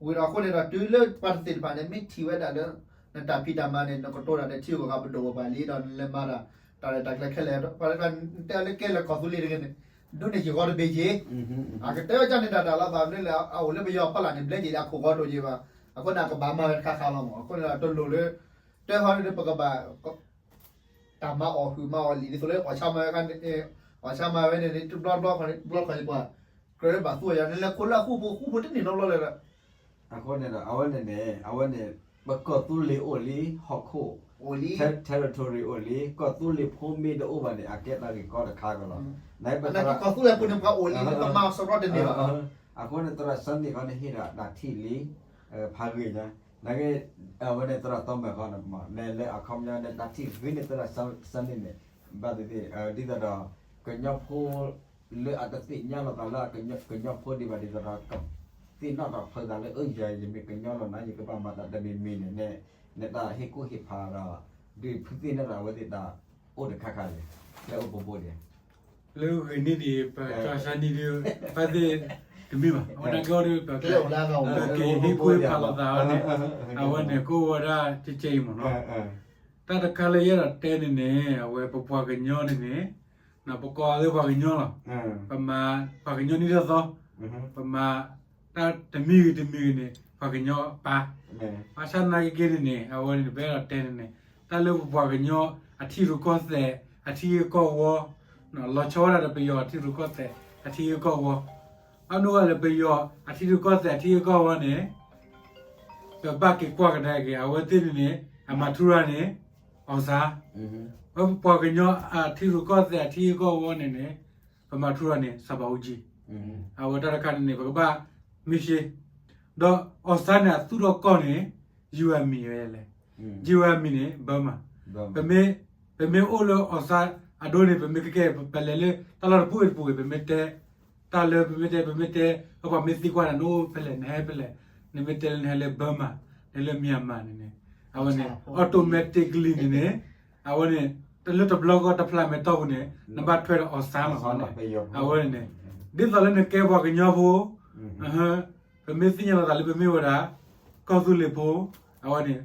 ဝံၤဒီးအဃိန့ၣ်ဒီး တုၤလၢပှၤတသ့ၣ်တဖၣ်န့ၣ် မ့ၢ်ထံၣ်ဝဲဒၣ်လၢ နတၢ်ဖံးတၢ်မၤန့ၣ် နကတိၤတၢ်ဒီးထံဂုၤကီၢ်ဂၤပဒိၣ်ပပှၢ်လံဒီး နလဲၤမၤတၢ် တၢ်ရဲၣ်တၢ်ကျဲၤခဲလၢာ် ပှၤတခါတဲလၢကဲလၢကီၢ်သူလ့ၤတဂ့ၤန့ၣ် ဒိးန့ၢ်ယဂီၢ်တဘ့ၣ်က့ၤ အကတဲဝဲဒ်န့ၣ်တၢ်တၢ်လီၤသးလၢ အအိၣ်လၢပယီၤဖီလာ်န့ၣ် ဘျဲၣ်က့ၤလၢအခိၣ်ဂီၤတိၢ်က့ၤဘၣ် အဃိန့ၣ် အကဘၣ်မၤဝဲတခါခါလီၤမး အဃိန့ၣ်ဒီးတလိၣ်လၢ တဲဟီန့ၣ်ပကဘၣ် တၢ်မၤအီၣ်ဟုၣ်မၤအီၣ်လံာ်ဒ်သိးလၢ အီၣ်ဆါမၤဝဲ အီၣ်ဆါမၤဝဲန့ၣ်န့ၣ် တဘျီဘျီခီန့ၣ် ဘျီခီန့ၣ်ပှၤ ကြၢးလၢဘၣ်သူအီၤယၤ နလဲၤခိးလၢအဃူဖိ ဃူဖိတန့ၢ်နီတဘျီလၢၤဒီး အဃိန့ၣ်ဒီး အဝဲန့ၣ်န့ၣ် အဝဲန့ၣ် ပကီၢ်သူလ့ၤအိၣ်လံဟီၣ်ခိၣ် territory အိၣ်လံ, ကီၢ်သူလ့ၤဖိမ့ၢ်တအိၣ်ဘၣ်န့ၣ် အကဲတၢ်ဂ့ၢ်ကီတခါကီလီၤ. နကီၢ်သူလ့ၤဖိန့ၣ် ပှၤအိၣ်လံ ပမၤအီၤစရီတန့ၢ်ဘၣ်. အဃိန့ၣ် သရၣ်စၢ်န့ၣ်ဃီန့ၣ် ဟ့ၣ်ဒီးတၢ်ထံၣ်လံ ဖးဂ့ၤညါ, နကဲ အဝဲန့ၣ် သရၣ်သီမဲာ်ဃီန့ၣ် မ့ၢ်လၢအခီပညီန့ၣ် တၢ်ထံၣ်ဂ့ၤန့ၣ် သရၣ်စၢ်န့ၣ်န့ၣ် ဘၣ်သ့ၣ်သ့ၣ် ဒ်သိးဒီး ကညီဖိ လၢအတသ့ၣ်ညါလိာ်သးလၢကညီဖိဒံးဘၣ် ဒ်သိးဒီး သ့ၣ်နီၣ်ထီၣ်ဖုးသးလၢ အၢ ယၤ ယမ့ၢ်ကညီလီၤနၤ ယကဘၣ်မၤတၢ်တမံၤမံၤန့ၣ် နတၢ်ဟ့ၣ်ကူၣ်ဟ့ၣ်ဖးဒီး ဒုးဖုသ့ၣ်နီၣ်ထီၣ်အဝဲသ့ၣ်တၢ်အိၣ်တခါခါလဲၣ်, လၢအိၣ်ပဘိဒံး လၢဂ့ၤန့ၢ်ဒံး ပတၢ်စၢ်န့ၣ်ဒံး ဘၣ်သ့ၣ်တမ့ၢ်ဘၣ် အဝဲဒၣ်ကီဒ် ပက့ၤဟ့ၣ်ကူၣ်ဟ့ၣ်ဖးလိာ်သးအီၤန့ၣ် အဝဲန့ၣ် ကအိၣ်ဝဲဒၣ်ကဲကဲအံၤမ့ၢ်နီၤ. တၢ်တခါလၢယအဲၣ်ဒိးတဲန့ၣ်န့ၣ် အဝဲပပှၤကညီန့ၣ်န့ၣ် ပကိးလၢပှၤကညီလီၤ. ပမၤပှၤကညီနံၣ်ထီၣ်သီ, ပမၤတၢ်တမံၤဂ့ၤတမံၤဂ့ၤန့ၣ် ပှၤကညီပၢ်, ဘၣ်ဆၣ်သနာ်က့န့ၣ်န့ၣ် အဝဲန့ၣ် ပအဲၣ်ဒိးတဲန့ၣ်န့ၣ် တၢ်လၢပပှၤကညီအထံရူၢ်ကီၢ်သဲး အထံဂ့ၢ်ကီၢ်ဝီ လီၤဆီဝဲဒၣ်ဒီးပယီၤအထံရူၢ်ကီၢ်သဲး အထံဂ့ၢ်ကီၢ်ဝီ, အဒိၣ်ဝဲလၢပယီၤအထံရူၢ်ကီၢ်သဲး အထံဂ့ၢ်ကီၢ်ဝီန့ၣ် ပဘၣ်က့ၤကွၢ်ကဒါက့ၤ အဝဲသ့ၣ်န့ၣ်န့ၣ် အမၤထူရၤန့ၣ် အီၣ်စၢ်, ပပှၤကညီအထံရူၢ်ကီၢ်သဲးအထံဂ့ၢ်ကီၢ်ဝီန့ၣ်န့ၣ် ပမၤထူရၤန့ၣ် စီၤဘးအူကၠံ, အဝဲတၢ်တခါန့ၣ်န့ၣ် ပကဘၣ်မ့ၢ်ရှဲ, ဒီးအီၣ်စၢ်န့ၣ် အသူၣ်ထီၣ်ကီၢ်န့ၣ် ယုၢ်အမံၤဝဲလဲၣ်, ယုၢ်အမံၤန့ၣ် ဘၢမး, ပမ့ၢ်အိၣ်လၢအီၣ်စၢ်အဒိန့ၣ် ပမ့ၢ်ကကဲ ပလဲၤလၢတၢ်လီၢ်တပူၤဂ့ၤတပူၤဂ့ၤ ပမ့ၢ်တဲ တၢ်လၢပမ့ၢ်တဲ ပမ့ၢ်တဲ ပှၤမ့ၢ်သံကွၢ်နၤနအိၣ်ဖဲလဲၣ် နဟဲဖဲလဲၣ်, နမ့ၢ်တဲလၢနဟဲလၢဘၢမး နဟဲလၢမံၤမးန့ၣ်န့ၣ် အဝဲန့ၣ် automatically န့ၣ်န့ၣ် အဝဲန့ၣ် တလၢတဘျီဃီတဖျါမဲာ်တီၢ်ပူၤန့ၣ် နဘၣ်ထွဲဒီးအီၣ်စၢ်လီၤန့ၣ်, အဝဲန့ၣ်န့ၣ် ဒ်သိးလၢနကဲပှၤကညီဖိ ပမ့ၢ်သ့ၣ်ညါလီၤသးလၢပမ့ၢ်ဝဲဒၣ် ကီၢ်သူလ့ၤဖိ အဝဲန့ၣ်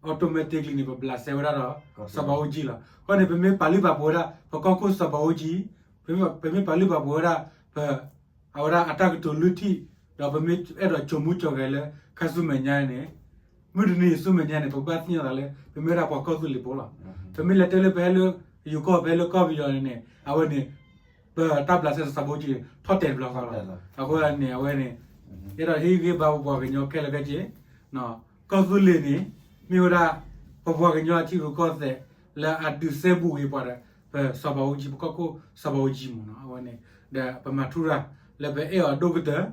automatically န့ၣ် ပဘျးစဲဝဲဒၣ်ဒီး စီၤဘးအူကၠံလီၤ. အဃိန့ၣ် ပမ့ၢ်ပာ်လုၢ်ပာ်ပှ့ၤဝဲဒၣ် ပကီၢ်ခိၣ်စီၤဘးအူကၠံ, ပမ့ၢ်ပာ်လုၢ်ပာ်ပှ့ၤဝဲဒၣ် ပ အဝဲဒၣ်အတၢ်ကတိၤလွံၢ်ထံၣ်, ဒီးပမ့ၢ်အဲၣ်ဒိးဆိကမိၣ်ကီၤကဲလၢ ခါဆူမဲာ်ညါန့ၣ် မုၢ်တနံၤဆူမဲာ်ညါန့ၣ် ပကဘၣ်သ့ၣ်ညါသးလၢ ပမ့ၢ်ဝဲဒၣ်ပှၤကီၢ်သူလ့ၤဖိလီၤ. ပမ့ၢ်လဲၤတဲလၢပဟဲလၢ ယိၤကီၢ် ပဟဲလၢကီၢ်ပယီၤန့ၣ်န့ၣ် အဝဲန့ၣ် ပတၢ်ဘျးစဲစီၤဘးအူကၠံန့ၣ် ထီၣ်တဲာ်တဘျီဃီလီၤ. အဃိန့ၣ် အဝဲန့ၣ် ယအဲၣ်ဒိးဟ့ၣ်ဂံၢ်ဘါပပှၤကညီခဲလၢာ်ခဲဆ့ ကီၢ်သူလ့ၤန့ၣ် မ့ၢ်ဝဲဒၣ် ပပှၤကညီအထံရူၢ်ကီၢ်သဲး လၢအဒုးစဲဘူးက့ၤပှၤဒီး ပစီၤဘးအူကၠံ ပကီၢ်ခိၣ်စီၤဘးအူကၠံမ့ၢ်နီၤ အဝဲန့ၣ် ဒီးပမၤထူရၤ လၢပအဲၣ်အီၤဒိၣ်ကတၢၢ်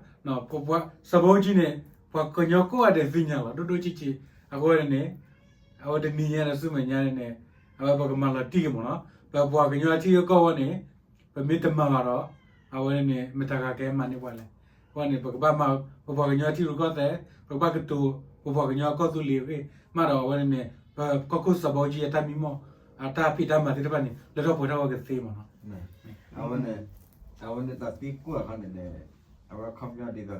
စီၤဘးအူကၠံန့ၣ် ပှၤကညီကိးဂၤဒဲးသ့ၣ်ညါလီၤ ဒိၣ်ဒိၣ်ဆံးဆံး အဃိန့ၣ်န့ၣ် အဝဲတနံၤညါဒီးဆူမဲာ်ညါန့ၣ်န့ၣ် အဝဲပကမၤလီၤတံၢ်က့ၤမ့ၢ်နီၤ ပပှၤကညီအထံဂ့ၢ်ကီၢ်ဝီန့ၣ် ပမ့ၢ်တမၤဘၣ်ဒီး အဝဲန့ၣ် မတၤဂၤကဟဲမၤန့ၢ်ပှၤလဲၣ်. အဃိန့ၣ် ပကဘၣ်မၤ ပပှၤကညီထံရူၢ်ကီၢ်သဲး ပကဘၣ်ကတိၤ ပပှၤကညီကီၢ်သူလ့ၤအဂ့ၢ် မးဒီးအဝဲန့ၣ်န့ၣ် ပကီၢ်ခိၣ်စီၤဘးအူကၠံအတၢ်မံမီၢ် အတၢ်ဖံးတၢ်မၤသ့ၣ်တဖၣ်န့ၣ် လၢထီၣ်ပှဲၤထီၣ်ဝဲကသ့မ့ၢ်နီၤ. အဝဲန့ၣ် အဝဲန့ၣ်တၢ်သံကွၢ်ခီန့ၣ်န့ၣ် အဝဲခီပညီဒ်သိးဒီး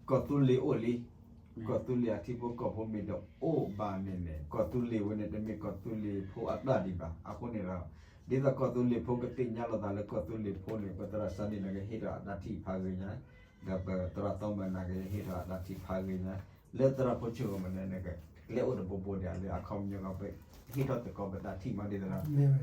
ကီၢ်သူလ့ၤအိၣ်လံ, ကီၢ်သူလ့ၤအထံဖိကီၢ်ဖိမ့ၢ်တအိၣ်ဘၣ်န့ၣ်န့ၣ် ကီၢ်သူလ့ၤဝဲန့ၣ် တမ့ၢ်ကီၢ်သူလ့ၤဖိအတၢ်ဒံးဘၣ်. အဃိန့ၣ်ဒီး ဒ်သိးကီၢ်သူလ့ၤဖိကသ့ၣ်ညါလိာ်သးလၢကီၢ်သူလ့ၤဖိန့ၣ် ပသရၣ်စၢ်န့ၣ်န့ၣ်ကဟ့ၣ်ထီၣ်အတၢ်ထံၣ်ဖးဂ့ၤညါ, ဒီးပသရၣ်သီမၢၣ်န့ၣ်ကဟ့ၣ်ထီၣ်အတၢ်ထံၣ်ဖးဂ့ၤညါ, လၢသရၣ်ဖိဆၢၣ်ကမၢ်န့ၣ် ကလဲၤအိၣ်တဘိဘိဒံးလၢအခီပညီကီး ပဟ့ၣ်ထီၣ်သကိးပတၢ်ထံၣ်မးဒ်သိးဒီး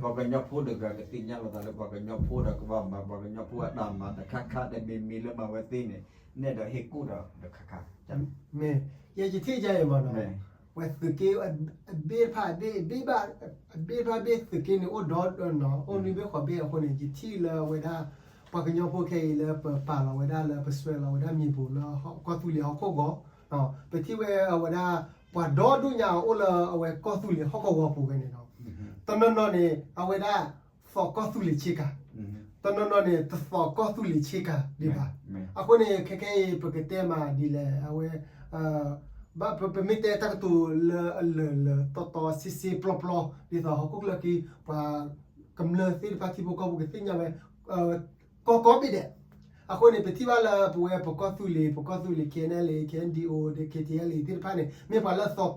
ပှၤကညီဖိတဂၤကသ့ၣ်ညါလိာ်သးလၢပှၤကညီဖိဒီးကဘၣ်မၤပှၤကညီဖိအတၢ်မၤတခါခါတမံၤမံၤလၢမၤဝဲသ့န့ၣ် နဲၣ်ဒီးဟ့ၣ်ကူၣ်ဒီးတခါခါ မ့ၢ် ယဲယထံၣ်ယဲအံၤမ့ၢ်နီၤ, ဝဲသုးက့ အဘ့ၣ်တဖၣ်ဘ့ၣ် အဘ့ၣ်တဖၣ်ဘ့ၣ်သုးက့န့ၣ်အိၣ်ဒီးနီၤ အိၣ်နွံဘ့ၣ်ဃိးဘ့ၣ်အဃိန့ၣ် ယထံၣ်လၢအဝဲဒၣ် ပှၤကညီဖိခဲအံၤလၢပပာ်လီၤဝဲဒၣ်လၢပစွဲလီၤဝဲဒၣ်မံၤပူၤလၢကီၢ်သူလ့ၤဟီၣ်ခိၣ်ဂီၤ, ပထံၣ်ဝဲအဝဲဒၣ် ပှၤဒီဒိၣ်ညါအိၣ်လၢအဝဲကီၢ်သူလ့ၤဟီၣ်ခိၣ်ဂီၤပူၤဝဲန့ၣ်နီၤ, တနီၤနီၤန့ၣ် အဝဲဒၣ် သိးကီၢ်သူလ့ၤဆ့ကၤ, တနီၤနီၤန့ၣ် တသိးကီၢ်သူလ့ၤဆ့ကၤဒံးဘၣ်. အဃိန့ၣ် ခဲခဲအံၤ ပကတဲမးဒ်လဲၣ် အဝဲ ဘၣ်ပမ့ၢ်တဲတၢ်ကတိၤလၢအလၢာ်လၢာ်တီတီဆ့ဆ့ပျီပျီ ဒ်သိးဟီၣ်ခိၣ်ချၢက့ ပှၤကမျၢၢ်သ့ၣ်တဖၣ်ထံဖိကီၢ်ဖိကသ့ၣ်ညါဝဲ ကီကီဘ့ၣ်ဒဲး. အဃိန့ၣ် ပထံၣ်ဘၣ်လၢပဝဲပကီၢ်သူလ့ၤ ပကီၢ်သူလ့ၤ K N L A K N D O ဒီး K T L A သ့ၣ်တဖၣ်န့ၣ် မ့ၢ်ပှၤလၢအသိး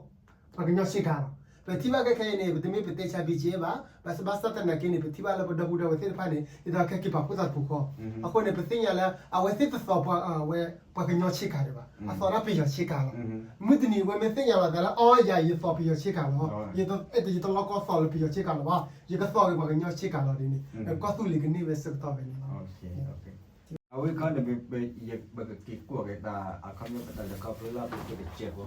ပှၤကညီဆ့ကၤလီၤ. ပထံၣ်ဘၣ်ခဲခဲအံၤန့ၣ် ပတမ့ၢ်ပတဲဆါ B G A ဘၣ်, ဘၣ်ဆၣ်သနာ်က့န့ၣ် ပထံၣ်ဘၣ်လၢပဒီပုၢ်ဒီဝဲၢ်သ့ၣ်တဖၣ်န့ၣ် ဒ်သိးခဲက့ၤပာ်ဖှိၣ်သးတပူၤဃီ, အဃိန့ၣ် ပသ့ၣ်ညါလၢ အဝဲသ့ၣ်တသိးပှၤ အဝဲပှၤကညီဆ့ကၤဒံးဘၣ်, အသိးဒၣ်ပယီၤဆ့ကၤလီၤ. မုၢ်တနံၤဝဲမ့ၢ်သ့ၣ်ညါလီၤသးလၢ အီယၤ ယသိးပယီၤဆ့ကၤလီၤ, ယတလီၢ်ကီသီးလၢပယီၤဆ့ကၤလီၤဘၣ်, ယကသိးက့ၤပှၤကညီဆ့ကၤလီၤဒ်န့ၣ် ကီၢ်သူလ့ၤကန့ၢ်ဝဲဆၢကတီၢ်ဖဲန့ၣ်လီၤ. အဝဲခီန့ၣ် ပကက့ၤကွၢ်က့ၤတၢ် အခီပညီပတၢ်လဲၤခီဖျိလၢအပူၤကွံာ်တစဲးဖိ,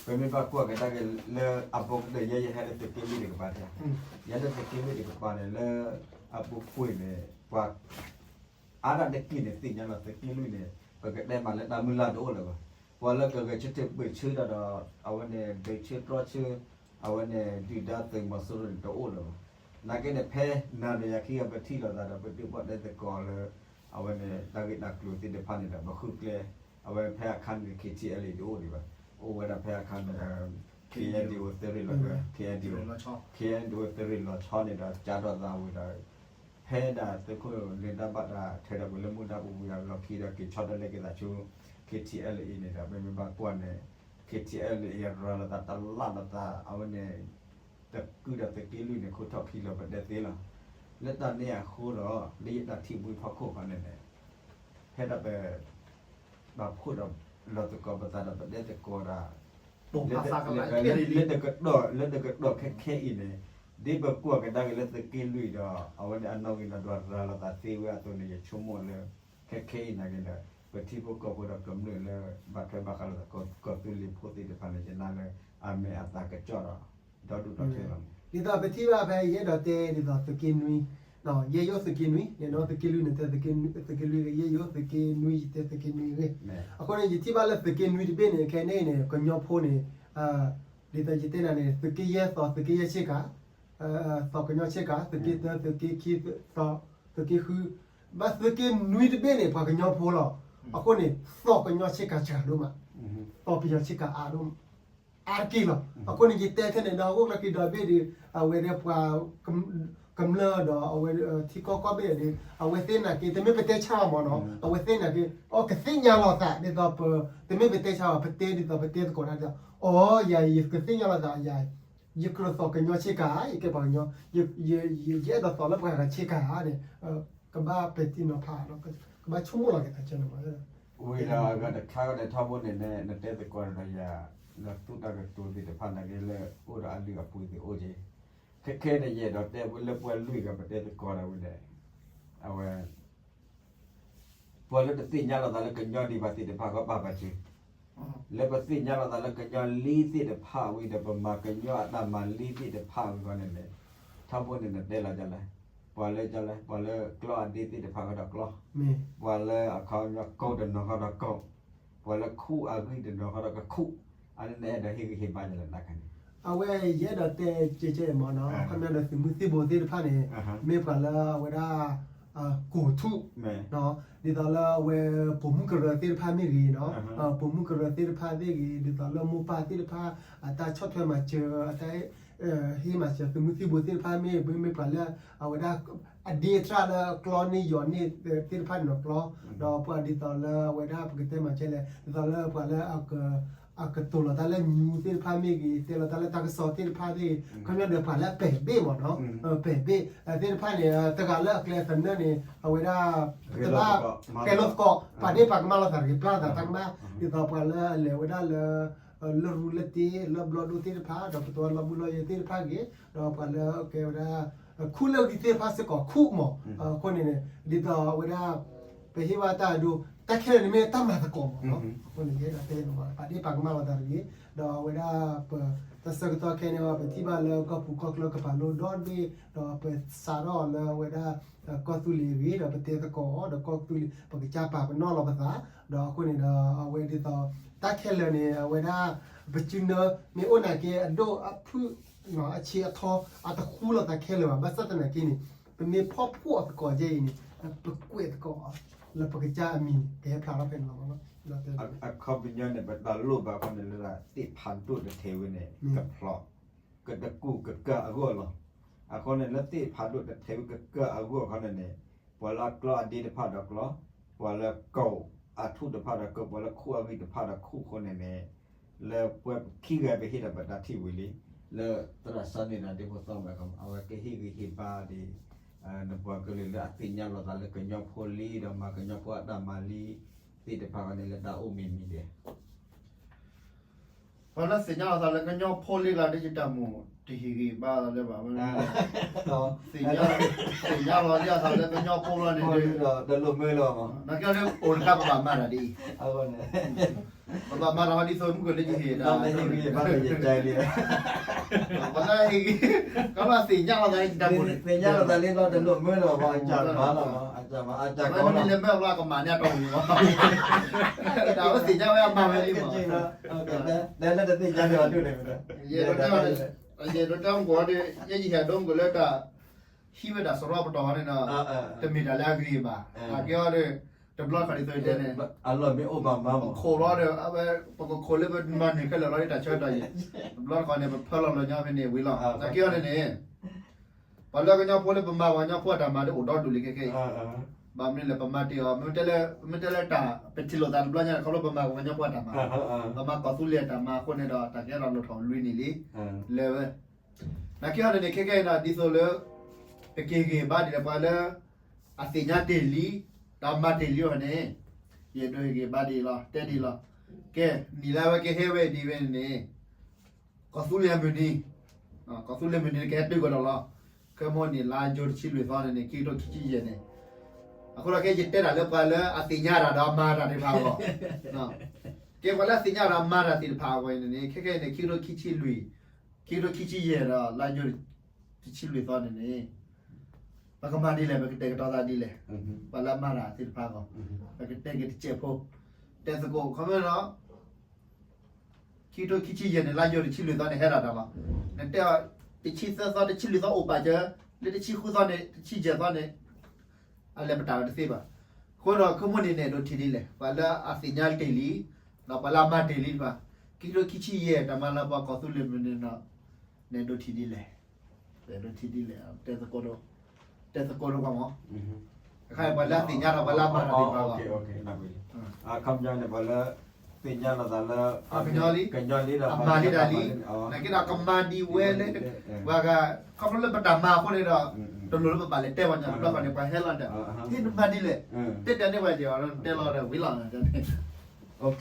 ပမ့ၢ်ဘၣ်ကွၢ်က့ၤတၢ်က့ၤလၢအဘီကတၢၢ် ယဲယဟဲလၢသုးက့လွံၢ်တကပၤ, ယဲလၢသုးက့လွံၢ်တကပၤန့ၣ် လၢအပူၤကွံာ်န့ၣ် ပှၤ အါဒၣ်တက့ၢ်န့ၣ် သ့ၣ်ညါလီၤ သုးက့လွံၢ်န့ၣ် ပကတဲမးလၢတၢ်မုၢ်လၢ်တအိၣ်လၢၤဘၣ်. ပှၤလၢကဂဲၤဆၢထၢၣ်ပၢၢ်ဆၢတၢ်ဒီး အဝဲန့ၣ် ဒုးဆၢတြီဆၢ အဝဲန့ၣ် ဒုၣ်ဒါသုးမီၤစိရိၤန့ၣ် တအိၣ်လၢၤဘၣ်. နာ်က့န့ၣ် ဖဲနၤဒီးယၤခံဂၤပထံၣ်လိာ်သးဒီး ပဒုးဘၣ်တဲသကိးလၢ အဝဲန့ၣ် တၢ်ဂ့ၢ်တၢ်ကျိၤသ့ၣ်တဖၣ်န့ၣ်ဒီး ပဃုကျဲ အဝဲဖဲအခါန့ၣ် ခ့ထံအဲလ်အ့ တအိၣ်ဒံးဘၣ်. အိၣ်ဝဲဒၣ်ဖဲအခါန့ၣ် ခ့အဲဒံအိၣ်သုးရ့ၣ်လီၤ, ခ့အဲဒံအိၣ် ခ့အဲဒံအိၣ် သုးရ့ၣ်လီၤဆီန့ၣ်ဒီး ကၠါထီၣ်သးဝံၤဒီး ဖဲဒၣ်သုးခိၣ်လၢဒါဘၣ်တၢ်ထဲဒီး ပလၢမူဒါပူၤဝံၤအလီၢ်ခံဒီး က့ၤဆီတလဲက့ၤသးဆူ ခ့ထံအဲလ်အ့န့ၣ်ဒီး ပမ့ၢ်ဘၣ်ကွၢ်န့ၣ် ခ့ထံအဲလ်အ့ ရၤလီၤသးတလၢ်လီၤသး အဝဲန့ၣ် တကုၢ်ဒီးသုးက့လွံၢ်န့ၣ် ခိၣ်ထီၣ်ခံလီၤပတဲသ့လီၤ. လၢတၢ်န့ၣ်အဃိဒီး လၢယတၢ်ထံၣ်ဘှံးဖီခိၣ်ခီန့ၣ်န့ၣ် ဖဲဒၣ်ပ ဘၣ်ဖှိၣ်ဒီးလီၤသကိးပသးဒီးပတဲသကိးဒၣ် လၢတကတီၢ် လၢတကတီၢ်ခဲခဲအံၤန့ၣ် ဒ်ပကွၢ်ကဒါက့ၤလၢသုးက့လွံၢ်ဒီး အဝဲန့ၣ်အနီၣ်ဂံၢ်နီၣ်ဒွးရၤလီၤသးသ့ဝဲအသိးန့ၣ် ယဆိကမိၣ်လၢ ခဲခဲအံၤနာ်က့ဒီး ပထံဖိကီၢ်ဖိဒီးကမျၢၢ်လၢ ဘၣ်ထွဲဘၣ်ဃးလၢသကိးသုးလ့ၤဖိသ့ၣ်တဖၣ်န့ၣ် ယနာ်လၢ အမဲာ်အသးကစီၣ်ဒီး ဒီဒူၣ်ဒီထၢလီၤ. ဒ်သိးပထံၣ်ဘၣ်ဖဲယအဲၣ်ဒိးတဲဒ်သိးသုးက့နွံ ယဲယိၣ်သုးက့နွံန့ၣ်နီၤ သုးက့လွံၢ်န့ၣ်တဲ သုးက့လွံၢ် ယဲယိၣ်သုးက့နွံ ယတဲသုးက့နွံဂ့ၢ်. အဃိန့ၣ် ယထံၣ်ဘၣ်လၢသုးက့နွံတဘ့ၣ်န့ၣ် ခဲန့ၣ်န့ၣ် ကညီဖိန့ၣ် ဒ်သိးယတဲနၤန့ၣ် သုးက့ယဲၢ်သီ သုးက့ယဲၢ်ဆ့ကၤ သီကညီဆ့ကၤ သုးက့သၢ သုးက့ခံ သီ သုးက့ဃု ဘၣ်သုးက့နွံတဘ့ၣ်န့ၣ် ပှၤကညီဖိလီၤ. အဃိန့ၣ် သီကညီဆ့ကၤစှၤဒိၣ်မး သီပယီၤဆ့ကၤအါဒိၣ်မး အါတက့ၢ်လီၤ. အဃိန့ၣ် ယတဲထဲန့ၣ်ဒီး ဂိၢ်ကျၢၢ်ခံဒီဘ့ၣ်ဒီး အဝဲဒၣ်ပှၤ ကမျၢၢ်ဒီးအဝဲထံကီၢ်ကီၢ်ဘ့ၣ်ဒီး အဝဲသ့ၣ်နာ်က့ တမ့ၢ်ပတဲဆါအီၤမးနီၤ အဝဲသ့ၣ်နာ်က့ အီၤကသ့ၣ်ညါလီၤသးဒ်သိးပ တမ့ၢ်ပတဲဆါအီၤ ပတဲဒ်သိးပတဲသကိးတၢ်ဒီး အီၤ ယၤ ယကသ့ၣ်ညါလီၤသး ယၤ ယကြၢးသီကညီဆ့ကၤ ယကဲပှၤကညီ ယအဲၣ်ဒိးသီလၢပှၤဂၤဆ့ကၤန့ၣ် ကဘၣ်ပဲာ်ထံနီၤဖး ကဘၣ်ဆိကမိၣ်လီၤက့ၤသးကဲန့ၣ်မး ဝံၤဒီးအဂၤတခါဒီးထီဘိန့ၣ် နတဲသကိးဒီးယၤ ဒီးသူတၢ်ကတိၤသ့ၣ်တဖၣ်နာ်က့လၢ အိၣ်ဒီးအလုၢ်အပှ့ၤသ့ၣ်အိၣ်က့ၤ ခဲခဲန့ၣ် ယအဲၣ်ဒိးတဲလၢပှၤလွံၢ်ဂၤပတဲသကိးဒီးဝံၤဒီး အဝဲ ပှၤလၢတသ့ၣ်ညါလီၤသးလၢကညီဒံးဘၣ်သ့ၣ်တဖၣ်ဃီဘၣ်ပာ်စၢၤ, လၢပသ့ၣ်ညါလီၤသးလၢကညီလံသ့ၣ်တဖၣ်ဝံၤဒီး ပမၤကညီအတၢ်မၤလံသ့ၣ်တဖၣ်ဝံၤဃီန့ၣ်န့ၣ် ထီဘိန့ၣ်နတဲလီၤဒ်လဲၣ်, ပှၤလၢဒ်လဲၣ် ပှၤလၢကျီအဒ့သ့ၣ်တဖၣ်ဃီဒီးကျီ, ပှၤလၢအခီပညီကိးတနီၤဃီဒီးကိး, ပှၤလၢခူၣ်အဂံၢ်တနီၤဃီဒီးကခူၣ်, အန့ၣ်နအဲၣ်ဒိးဟ့ၣ်ဂံၢ်ဟ့ၣ်ဘါဒ်လဲၣ်တခါန့ၣ် အဝဲယအဲၣ်ဒိးတဲကဲကဲမးနီၤ အခီပညီဒီးသုးမုၢ်သံၣ်ဘိသ့ၣ်တဖၣ်န့ၣ် မ့ၢ်ပှၤလၢအဝဲဒၣ် ကိၢ်ထူၣ် ဒ်သိးလၢအဝဲပိာ်မုၣ်ကရၢသ့ၣ်တဖၣ်မ့ၢ်ဂ့ၤနီၤ ပိာ်မုၣ်ကရၢသ့ၣ်တဖၣ်မ့ၢ်ဂ့ၤ ဒ်သိးလၢမိၢ်ပၢ်သ့ၣ်တဖၣ် အတၢ်ဆီၣ်ထွဲမၤစၢၤ အတၢ် ဟ့ၣ်မၤစၢၤသုးမုၢ်သံၣ်ဘိသ့ၣ်တဖၣ်မ့ၢ်ဂ့ၤ မ့ၢ်ပှၤလၢ အဝဲဒၣ် အဒ့အတြၢ်လၢကျီန့ၢ်ယီၤန့ၢ်သ့ၣ်တဖၣ်န့ၣ်ဒီးကျီ, ဒီးပှၤဒ်သိးလၢအဝဲဒၣ်ပကတဲမၤကဲလဲၣ် ဒ်သိးလၢပှၤလၢ အကတိၤလီၤတၢ်လၢညူသ့ၣ်တဖၣ်မ့ၢ်ဂ့ၤ တဲလီၤတၢ်လၢတၢ်ကစီၣ်သ့ၣ်တဖၣ်မ့ၢ်ဂ့ၤ ခီပညီဒီးပှၤလၢအပဲာ်ဘ့ၣ်မးနီၤ ပဲာ်ဘ့ၣ်သ့ၣ်တဖၣ်န့ၣ် တဂၤလၢအကျဲသနၢၣ်န့ၣ် အဝဲဒၣ် တဘၣ် ကဲလိာ်သကိး ပာ်ဒ့ၣ်ပာ်ကမၣ်လိာ်သးတဂ့ၤ ပျၢ်လိာ်သးတၢ်ကမၣ် ဒ်သိးပှၤလၢအလဲၤဝဲဒၣ်လၢ လၢရူလၢတ့ လၢဘျီၣ်ဒိၣ်သ့ၣ်တဖၣ် ဒီးပသဝီလီၤဘှံးလီၤယဲၤသ့ၣ်တဖၣ်ဂ့ၤ ဒီးပှၤလၢကဲဝဲဒၣ် ခူၣ်လၢအဂံၢ်သ့ၣ်တဖၣ်စ့ၢ်ကီးခူၣ်မး အဃိန့ၣ်န့ၣ် ဒ်သိးအဝဲဒၣ် ပဟ့ၣ်ဘၣ်တၢ်အဒိ တၢ်ခဲလၢာ်န့ၣ်မ့ၢ်တၢ်မၤသကိးမး အဃိန့ၣ် ယအဲၣ်ဒိးတဲန့ၣ်မး ပာ်ဒ့ၣ်ပာ်ကမၣ်လိာ်သးတဂ့ၤ ဒီးအဝဲဒၣ်ပ တၢ်ဆၢကတီၢ်ခဲအံၤန့ၣ် ပထံၣ်ဘၣ်လၢကီၢ်ပူၤကီၢ်ချၢကပာ်လိဒီဘ့ၣ် ဒီးပစးထီၣ်အီၤလၢအဝဲဒၣ် ကီၢ်သူလ့ၤအဂ့ၢ် ဒီးပတဲသကိးအီၤ ဒီးကီၢ်သူလ့ၤ ပကစၢ်ပာ်ပနီၣ်လီၤပသး ဒီးအဃိန့ၣ်ဒီး အဝဲဒ်သိး တၢ်ခဲလၢာ်န့ၣ် အဝဲဒၣ် ပစုနၢ မ့ၢ်အိၣ်နာ်က့ အဒိၣ်အဖုၣ် အဆံးအထီ အတဃူလိာ်သးခဲလၢာ်ဘၣ် ဘၣ်ဆၣ်သနာ်က့န့ၣ် ပမ့ၢ်ဖီၣ်ဖှိၣ်အသကိးကဲအံၤန့ၣ် ပကွဲးသကိး လၢပကစၢ်အမံၤန့ၣ် ကဟဲဖျါထီၣ်ဖဲန့ၣ်လီၤ. အခီပညီန့ၣ် ပတၢ်လိၣ်ဘၣ်ခီန့ၣ် လၢသ့ၣ်ဖးဒိၣ်တထဲဝဲန့ၣ် ကဖျိ ကတကူၣ်ကကၢအဂီၢ်လီၤ. အဃိန့ၣ် လၢသ့ၣ်ဖးဒိၣ်တထဲဝဲကကၢအဂီၢ်ခီန့ၣ်န့ၣ် ပှၤလၢအကျီအဒ့တဖၣ်ဒီးကျီ, ပှၤလၢကိးအထူၣ်တဖၣ်ဒီးကိး, ပှၤလၢခူၣ်အဂံၢ်တဖၣ်ဒီးခူၣ်အဃိန့ၣ်န့ၣ် လၢပှၤခံဂၤပဟ့ၣ်ဒီးပတၢ်ထံၣ်ဝံၤလံ, လၢသရၣ်စီၤန့ၣ်ဒီးဒ့ဖိသီၣ်မး အဝဲကဟ့ၣ်ဂံၢ်ဟ့ၣ်ဘါဒ် နပှၤကလုာ်လၢအသ့ၣ်ညါလိာ်သးလၢကညီဖိလံ ဒီးမၤကညီဖိအတၢ်မၤလံ သ့ၣ်တဖၣ်န့ၣ် လၢတၢ်အိၣ်မံၤမံၤဒဲး ပှၤလၢသ့ၣ်ညါလီၤသးလၢကညီဖိလံလီၤဒီး ယတၢ်မိၣ်တဟ့ၣ်ဂံၢ်ဘါလၢၤဘၣ်ဝဲ, သ့ၣ်ညါလီၤသးလၢကညီဖိလီၤန့ၣ်ဒီး, နာ်က့ဒီး အိၣ်တခါပဘၣ်မၤတၢ်ဒ်အံၤ, ပဘၣ်မၤတၢ်ဟီဒ်သိးမုၢ်ကလၢယဟ့ၣ်ဒၣ်, ပှၤလၢဟ့ၣ်ဂံၢ်, ကဘၣ်သ့ၣ်ညါလီၤသးလၢယတၢ်မိၣ်န့ၣ်, သ့ၣ်ညါလီၤသးလံလီၤ တလိၣ်မၢလၢၤဘၣ်, အကၢ်တမၤလီၤ, အကၢ်မၤ, အကၢ်ကီလီၤ, မ့ၢ်လၢမ့ၢ်အဘျီကမၤန့ၢ်အတီၢ်ပူၤလီၤ, တၢ်ဝဲသ့ၣ်ညါဝဲအမၤဝဲလံမး, တဲလၢတသ့ၣ်ညါန့ၣ်အီၤဒ်န့ၣ်, ယဲဒိးတဲ, ယဲဒိးတဲမုၢ်ကီးဒီး ယဲယဟဲဒိမုၢ်ကီးလၢတၢ် ဟံးဝဲဒၣ်စရီပတီၢ်ဟီန့ၣ်ဒီး, တမ့ၢ်တၢ်လၢအဂ့ၤဘၣ်, နာ်က့ဒီး, တဘျီတခီၣ်ဒ်သိးတဲန့ၣ်, ပခိၣ်လီၤဒီး အဝဲ ပကခိၣ်လၢပမၤန့ၢ်ခဲလၢာ်လီၤဒ်တၢ်ဆၢကတီၢ်အံၤ, တဘျီတခီၣ်န့ၣ် ပဖၢလီၤလီၤညီဖဲန့ၣ်ဝံၤလီၤ, နာ်က့အီၤန့ၣ်န့ၣ် ပှၤလၢကညီဖိလၢပမၤပှၤကညီဖိအတၢ်မၤဒီးအိၣ်ဒီဒူၣ်လံခဲခဲအံၤ, ဘၣ်မနုၤလဲၣ် ပမၤတ့ၢ်အီၤ, မ့မ့ၢ်တဲလၢတၢ် ပထံၣ်လိာ်သးတဘျီညါန့ၣ် ခီဖျိပမၤပှၤကညီဖိအတၢ်မၤ, ပမၤကီၢ်သူလ့ၤအတၢ်မၤအဃိန့ၣ်ဒီး တၢ်ကဲထီၣ်လိၣ်ထီၣ်လွံၢ်နံၣ်လံ, လၢဝဲ, နာ်က့အီၤန့ၣ်န့ၣ် ခဲခဲအံၤဒီး ဒ်သိးလၢ ပက့ၤဂ့ၤဘါဒ်လဲၣ် ပှၤလၢ အသ့ၣ်ညါတ့ၢ်လံ, ဒီးမၤတ့ၢ်လံအီၤန့ၣ်, ယအဲၣ်ဒိးဟ့ၣ်ဂံၢ်ဘါဒ်အံၤလီၤ, တဲဒ်အံၤလီၤ, ကဲ နံၣ်လၢအဝဲကဟဲဝဲဒ်ဝဲန့ၣ်န့ၣ် ကီၢ်သူလ့ၤအမုၢ်နံၤ, ကီၢ်သူလ့ၤမုၢ်နံၤကဟဲတုၤကဒီးလီၤ, ခဲမိၢ်န့ၣ် လါယူၤတဆံလွံၢ်သီန့ၣ်န့ၣ် ခံကထိခံဆံယဲၢ်န့ၣ်, အဃိဒီးခဲ ယတဲတၢ်လၢပှၤလၢအသ့ၣ်ညါတၢ်ဒီးအမၤတၢ်သ့ၣ်တဖၣ်အဂီၢ်, ကဲပှၤလၢအသ့ၣ်ညါတၢ်မၤတၢ်သ့ၣ်တဖၣ်အဂီၢ်န့ၣ်န့ၣ် ခဲခဲအံၤန့ၣ် ခံကထိခံဆံလွံၢ်, ခံကထိခံဆံယဲၢ်ဒီးလါယူၤတဆံလွံၢ်သီန့ၣ်န့ၣ် ပကမၤဒ်လဲၣ် ပကတဲာ်ကတီၤသးဒ်လဲၣ်, ပှၤလၢအမၤတၢ်သ့ၣ်တဖၣ်အဂီၢ်, ပကတဲက့ၤတစဲးဖိ, တဲသကိး ခီဖျိလီၤ ခံကထိခံဆံယဲၢ်န့ၣ် လါယူၤတဆံလွံၢ်သီန့ၣ် ဟဲဒၣ်တၢ်လီၤ, နတဲအီၤ တဆံသၢသီ တဆံလွံၢ်သီအိၣ်ပာ်စၢၤ, လၢတဆံဃုသီန့ၣ် တဆံယဲၢ်သီန့ၣ် အလဲၤပတၢ်ဝဲတသ့ဘၣ်, အဃိဒီး ခဲမိၢ်န့ၣ် နအဲၣ်ဒိးထံၣ်ဒ်လဲၣ် ပှၤလၢအသ့ၣ်ညါတ့ၢ်လံ, ဒီးပှၤလၢအမၤတ့ၢ်လံတဖၣ်, ခံကထိခံဆံယဲၢ် တၢ်မၤလၢပှၤကီၢ်သူလ့ၤမုၢ်နံၤန့ၣ်, နအဲၣ်ဒိးထံၣ်ဒ်လဲၣ်, နအဲၣ်ဒိးထံၣ်ဒ်လဲၣ် တဲသကိး, တဲသကိးတကွၢ်မး, အခါအံၤပှၤလၢအသ့ၣ်ညါဒီးပှၤလၢအမၤတ့ၢ်လံ, အခီပညီန့ၣ် ပှၤလၢ သ့ၣ်ညါလီၤသးလၢ ကညီလံ, ကညီလံဒီး အမၤလံတၢ်လံ, နာ်က့ဒီးကမၤဒံးဝဲလၢ ပှၤဂၤ ခီဖျိလၢပတၢ်မၤအဃိန့ၣ်ဒီး တလိၣ်လၢပဘၣ်လဲၤတဲပှၤညီ တဘျီဃီန့ၣ် ပှၤဟဲလီၤဒီး ဟ့ၣ်နမၤဒ်လဲၣ်, တဲတၢ်န့ၢ်ပှၤက့ၤအီၤ တဲလီၤဒီးဝံၤလ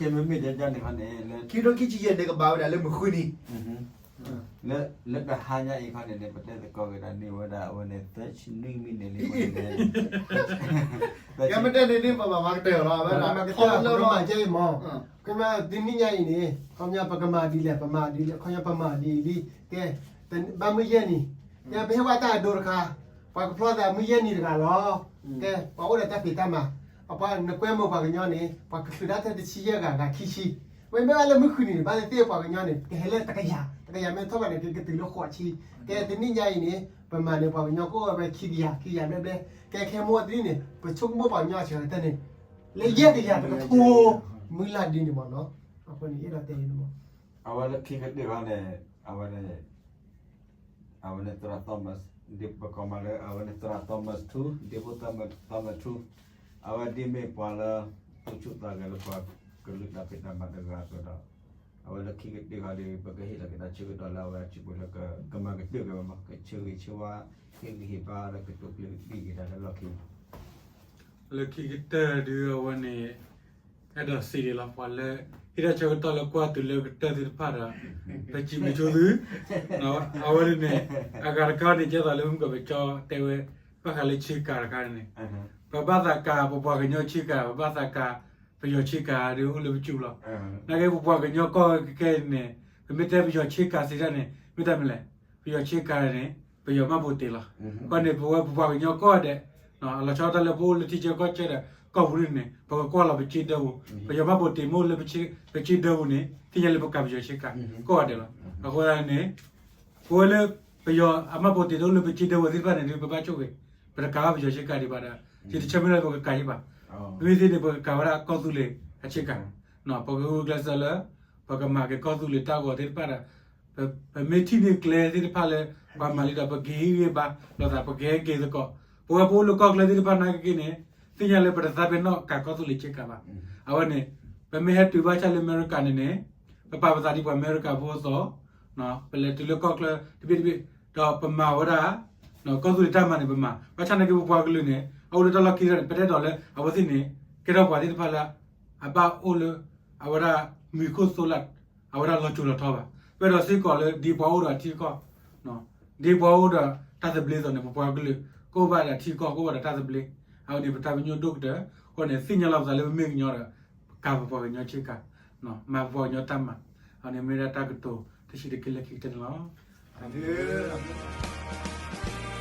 ီၤ, မ့မ့ၢ်န့ၣ် ခံကထိခံဆံယဲၢ်န့ၣ် ကဘၣ်ဝဲဒၣ်လၢမုၢ်ဃုနံၤ လၢတဟါညါအံၤခီန့ၣ်န့ၣ် ပတဲသကိးက့ၤဒီးန့ၢ်ဝဲဒၣ်အဝဲန့ၣ် သၢဆံနွံမံးနံးလံန့ၣ်, ကဲမ့ၢ်တဲန့ၣ်န့ၣ် ပဘၣ်မၤကတၢၢ်လီၤ အဝဲဒၣ် ပမၤကတၢၢ်လီၤ မၤကဲအံၤမး, ခီပညီတနံၣ်ညါအံၤန့ၣ် ခီပညီပကမၤဒ်လဲၣ် ပမၤဒ်လဲၣ် ခီပညီပမၤဒ်အံၤလံ, ကဲ ဘၣ်မုၢ်ယဲၢ်နံၤ, ကဲပဟဲဝဲတၢ်အဒိတခါ, ပှၤကဖျီသးမုၢ်ယဲၢ်နံၤတဂၤလီၤ, ကဲ ပှၤအိၣ်ဒီးတၢ်ဖံးတၢ်မၤ, အပှၤနကွဲမုာ်ပှၤကညီန့ၣ် ပှၤကချုးဒၣ်ထဲတဆံယဲၢ်ဂၤ ဂၤခံဆံ, ဝဲမ့ၢ်ဘၣ်လၢမုၢ်ဃုနံၤန့ၣ် ဘၣ်သ့ၣ်သ့ၣ်ပှၤကညီန့ၣ် ကဟဲလၢတကယၤ, တကယၤမ့ၢ်ထီၣ်ဘၣ်န့ၣ် ကကတုၤလၢဃိးဆံ, ကဲတနံၣ်ညါအံၤန့ၣ် ပမၤန့ၣ် ပှၤကညီကအိၣ်ဝဲခံကယၤ ခံကယၤဘျဲၣ်ဘျဲၣ်, ကဲခဲမိၢ်တနံၣ်န့ၣ် ပဆိကမိၣ်ပှၤကညီအဆၢကတၢၢ်န့ၣ် လၢယဲၢ်ကယၤတကထိ မုၢ်လၢ်ဒ်န့ၣ်မးနီၤ, အဃိန့ၣ် အဲၣ်ဒိးတဲန့ၣ်မး, အဝဲလၢခံကတၢၢ်ခီန့ၣ် အဝဲန့ၣ် အဝဲန့ၣ်သရၣ် Thomas ဒ်ပကိးမးလၢ အဝဲန့ၣ်သရၣ် Thomas ထူ ဒ့ဖိ Thomas ထူ, အဝဲဒ်မ့ၢ်ပှၤလၢ သူၣ်ဆူၣ်သးဂဲၤလၢပှၤကလုာ်တၢ်ဖံးတၢ်မၤတဂၤအသိးဒီး အဝဲလၢခံကတၢၢ်ခီဒီး ပကဟ့ၣ်လီၤက့ၤတၢ်ဆၢကတီၢ်လၢအဝဲအစုပူၤလၢကမၤကတၢၢ်က့ၤဝဲမး ကဆၢဂ့ၤဆၢဝါ ဟ့ၣ်ဂံၢ်ဟ့ၣ်ဘါဒီးကတိၤကျဲၤဒံးက့ၤတၢ်လၢလီၢ်ခံ လၢခံကတၢၢ်ဒုးအဝဲန့ၣ် အဲၣ်ဒိးစံးဒ်လီၤ ပှၤလၢ ဟ့ၣ်တၢ်ဆၢကတီၢ်လၢကွၢ်တုၤလၢကတၢၢ်သ့ၣ်တဖၣ်ဒီး ပစံးဘျုးဆိသု, အဝဲန့ၣ် အဂၤတခါန့ၣ် ကဲသိးလၢမုၢ်ကီၢ်ပကၠီတဲဝဲ ဘၣ်ဃးလၢဆ့ကၤတခါန့ၣ် ပဘၣ်သးကၤ ပပှၤကညီဆ့ကၤ ပဘၣ်သးကၤ ပယီၤဆ့ကၤဒုးအိၣ်လၢပစုပူၤလီၤ. နာ်က့ပပှၤကညီကီၢ်ခဲအံၤန့ၣ် ပမ့ၢ်တဲပယီၤဆ့ကၤစံးတၢ်န့ၣ် မ့ၢ်တၢ်မနုၤလဲၣ်, ပယီၤဆ့ကၤန့ၣ် ပယီၤမၤဘိးတ့ၢ်လီၤ. အဃိန့ၣ် ပဝဲပပှၤကညီကီၢ်ဒဲး အလီၤဆီတၢ်လၢပအိၣ်လၢထံဆၢကီၢ်ဆၢဒီးကီၢ်ပူၤန့ၣ်န့ၣ် ပကကွၢ်လီၤပစ့ဒၢပူၤ, ပယီၤမၤဘိးတ့ၢ်မ့ၢ်အိၣ်လၢပစ့ဒၢပူၤန့ၣ် သ့ၣ်ညါလၢပကၤပယီၤဆ့ကၤ ကိးဂၤဒဲးလီၤ. အဃိသတးန့ၣ် ပဝဲလၢ ပယီၤအမၤဘိးတ့ၢ်တအိၣ်လၢပစ့ဒၢပူၤသ့ၣ်တဖၣ်န့ၣ်ဒီး ပဘၣ်ဆိၣ်ဂ့ၤ, ပတကၤဘၣ်ပယီၤဆ့ကၤဒံးဘၣ်ဒီး ယတဆၢမုၢ်လၢ်ပကကၤယံၤဘၣ်. မ့ၢ်သ့န့ၣ် ပကကၤဝဲဒၣ်ကီၢ်သူလ့ၤအဆ့ကၤ, ပကဂုာ်ကျဲးစၢးလၢ ပကမၤက့ၤကီၢ်သူလ့ၤတၢ်ဂီၤသ့ၣ်တဖၣ်ဒီး ပမ့ၢ်ထံၣ်န့ၢ်ကျဲသ့ၣ်တဖၣ်လၢ ပှၤမၤလံဒီး ပကဟ့ၣ်ဂံၢ်ဟ့ၣ်ဘါလိာ်သး ပကဟဲက့ၤသကိး, ပဝဲပအိၣ်လၢကီၢ်ချၢသ့ၣ်တဖၣ်နာ်က့န့ၣ် သ့ၣ်ညါလၢပတသးပ့ၤနီၣ်ကၤကီၢ်သူလ့ၤဆ့ကၤဘၣ်. အဝဲန့ၣ် ပမ့ၢ်ဟဲတုၤဘၣ်ဆၣ်လၢအမဲရကၤန့ၣ်န့ၣ် ပပာ်ပသးဒ်ပှၤအမဲရကၤဖိအသိး ပလဲၤတုၤလၢကီၢ်ချၢတဘ့ၣ်တဘ့ၣ် ဒီးပမၤဝဲဒၣ် ကီၢ်သူလ့ၤတၢ်မၤန့ၣ် ပမၤ ဘၣ်ဆၣ်နာ်က့ပပှၤကလုာ်န့ၣ် အအိၣ်လၢတၢ်လီၢ်ခံဒီးန့ၣ် ပတအဲၣ်ဒိးလၢအဝဲသ့ၣ်န့ၣ် ကဲထီၣ်ပှၤသ့ၣ်တဖၣ်လၢ အဘၣ်အိၣ်လၢ အဝဲဒၣ်မံၤခိၣ်သိလၢ် အဝဲဒၣ်လီၤစိၤလီၤထီဘၣ်. ပအဲၣ်ဒိးစ့ၢ်ကီးလၢဒ်ပှၤအိၣ်ဒီးအထံအကီၢ်, ဒ်ပှၤအိၣ်ဒီးတၢ်သဘျ့အသိးန့ၣ် ပပှၤကလုာ် ကအိၣ်ဘၣ်ဒီးအထံအကီၢ် ကအိၣ်ဘၣ်ဒီးတၢ်သဘျ့. အဝဲန့ၣ် ပတၢ်ပညိၣ်ဒိၣ်ကတၢၢ်အဃိန့ၣ် သ့ၣ်ညါလီၤပသးလၢပမ့ၢ်ကညီဒီး ကၤပပှၤကညီဆ့ကၤ, မၤပပှၤကညီတၢ်မၤ, အဝဲန့ၣ်မ့ၢ်ဒၣ်တၢ်ကတိၤတဆံးတက့ၢ်လၢခံကတၢၢ်န့ၣ်လီၤ.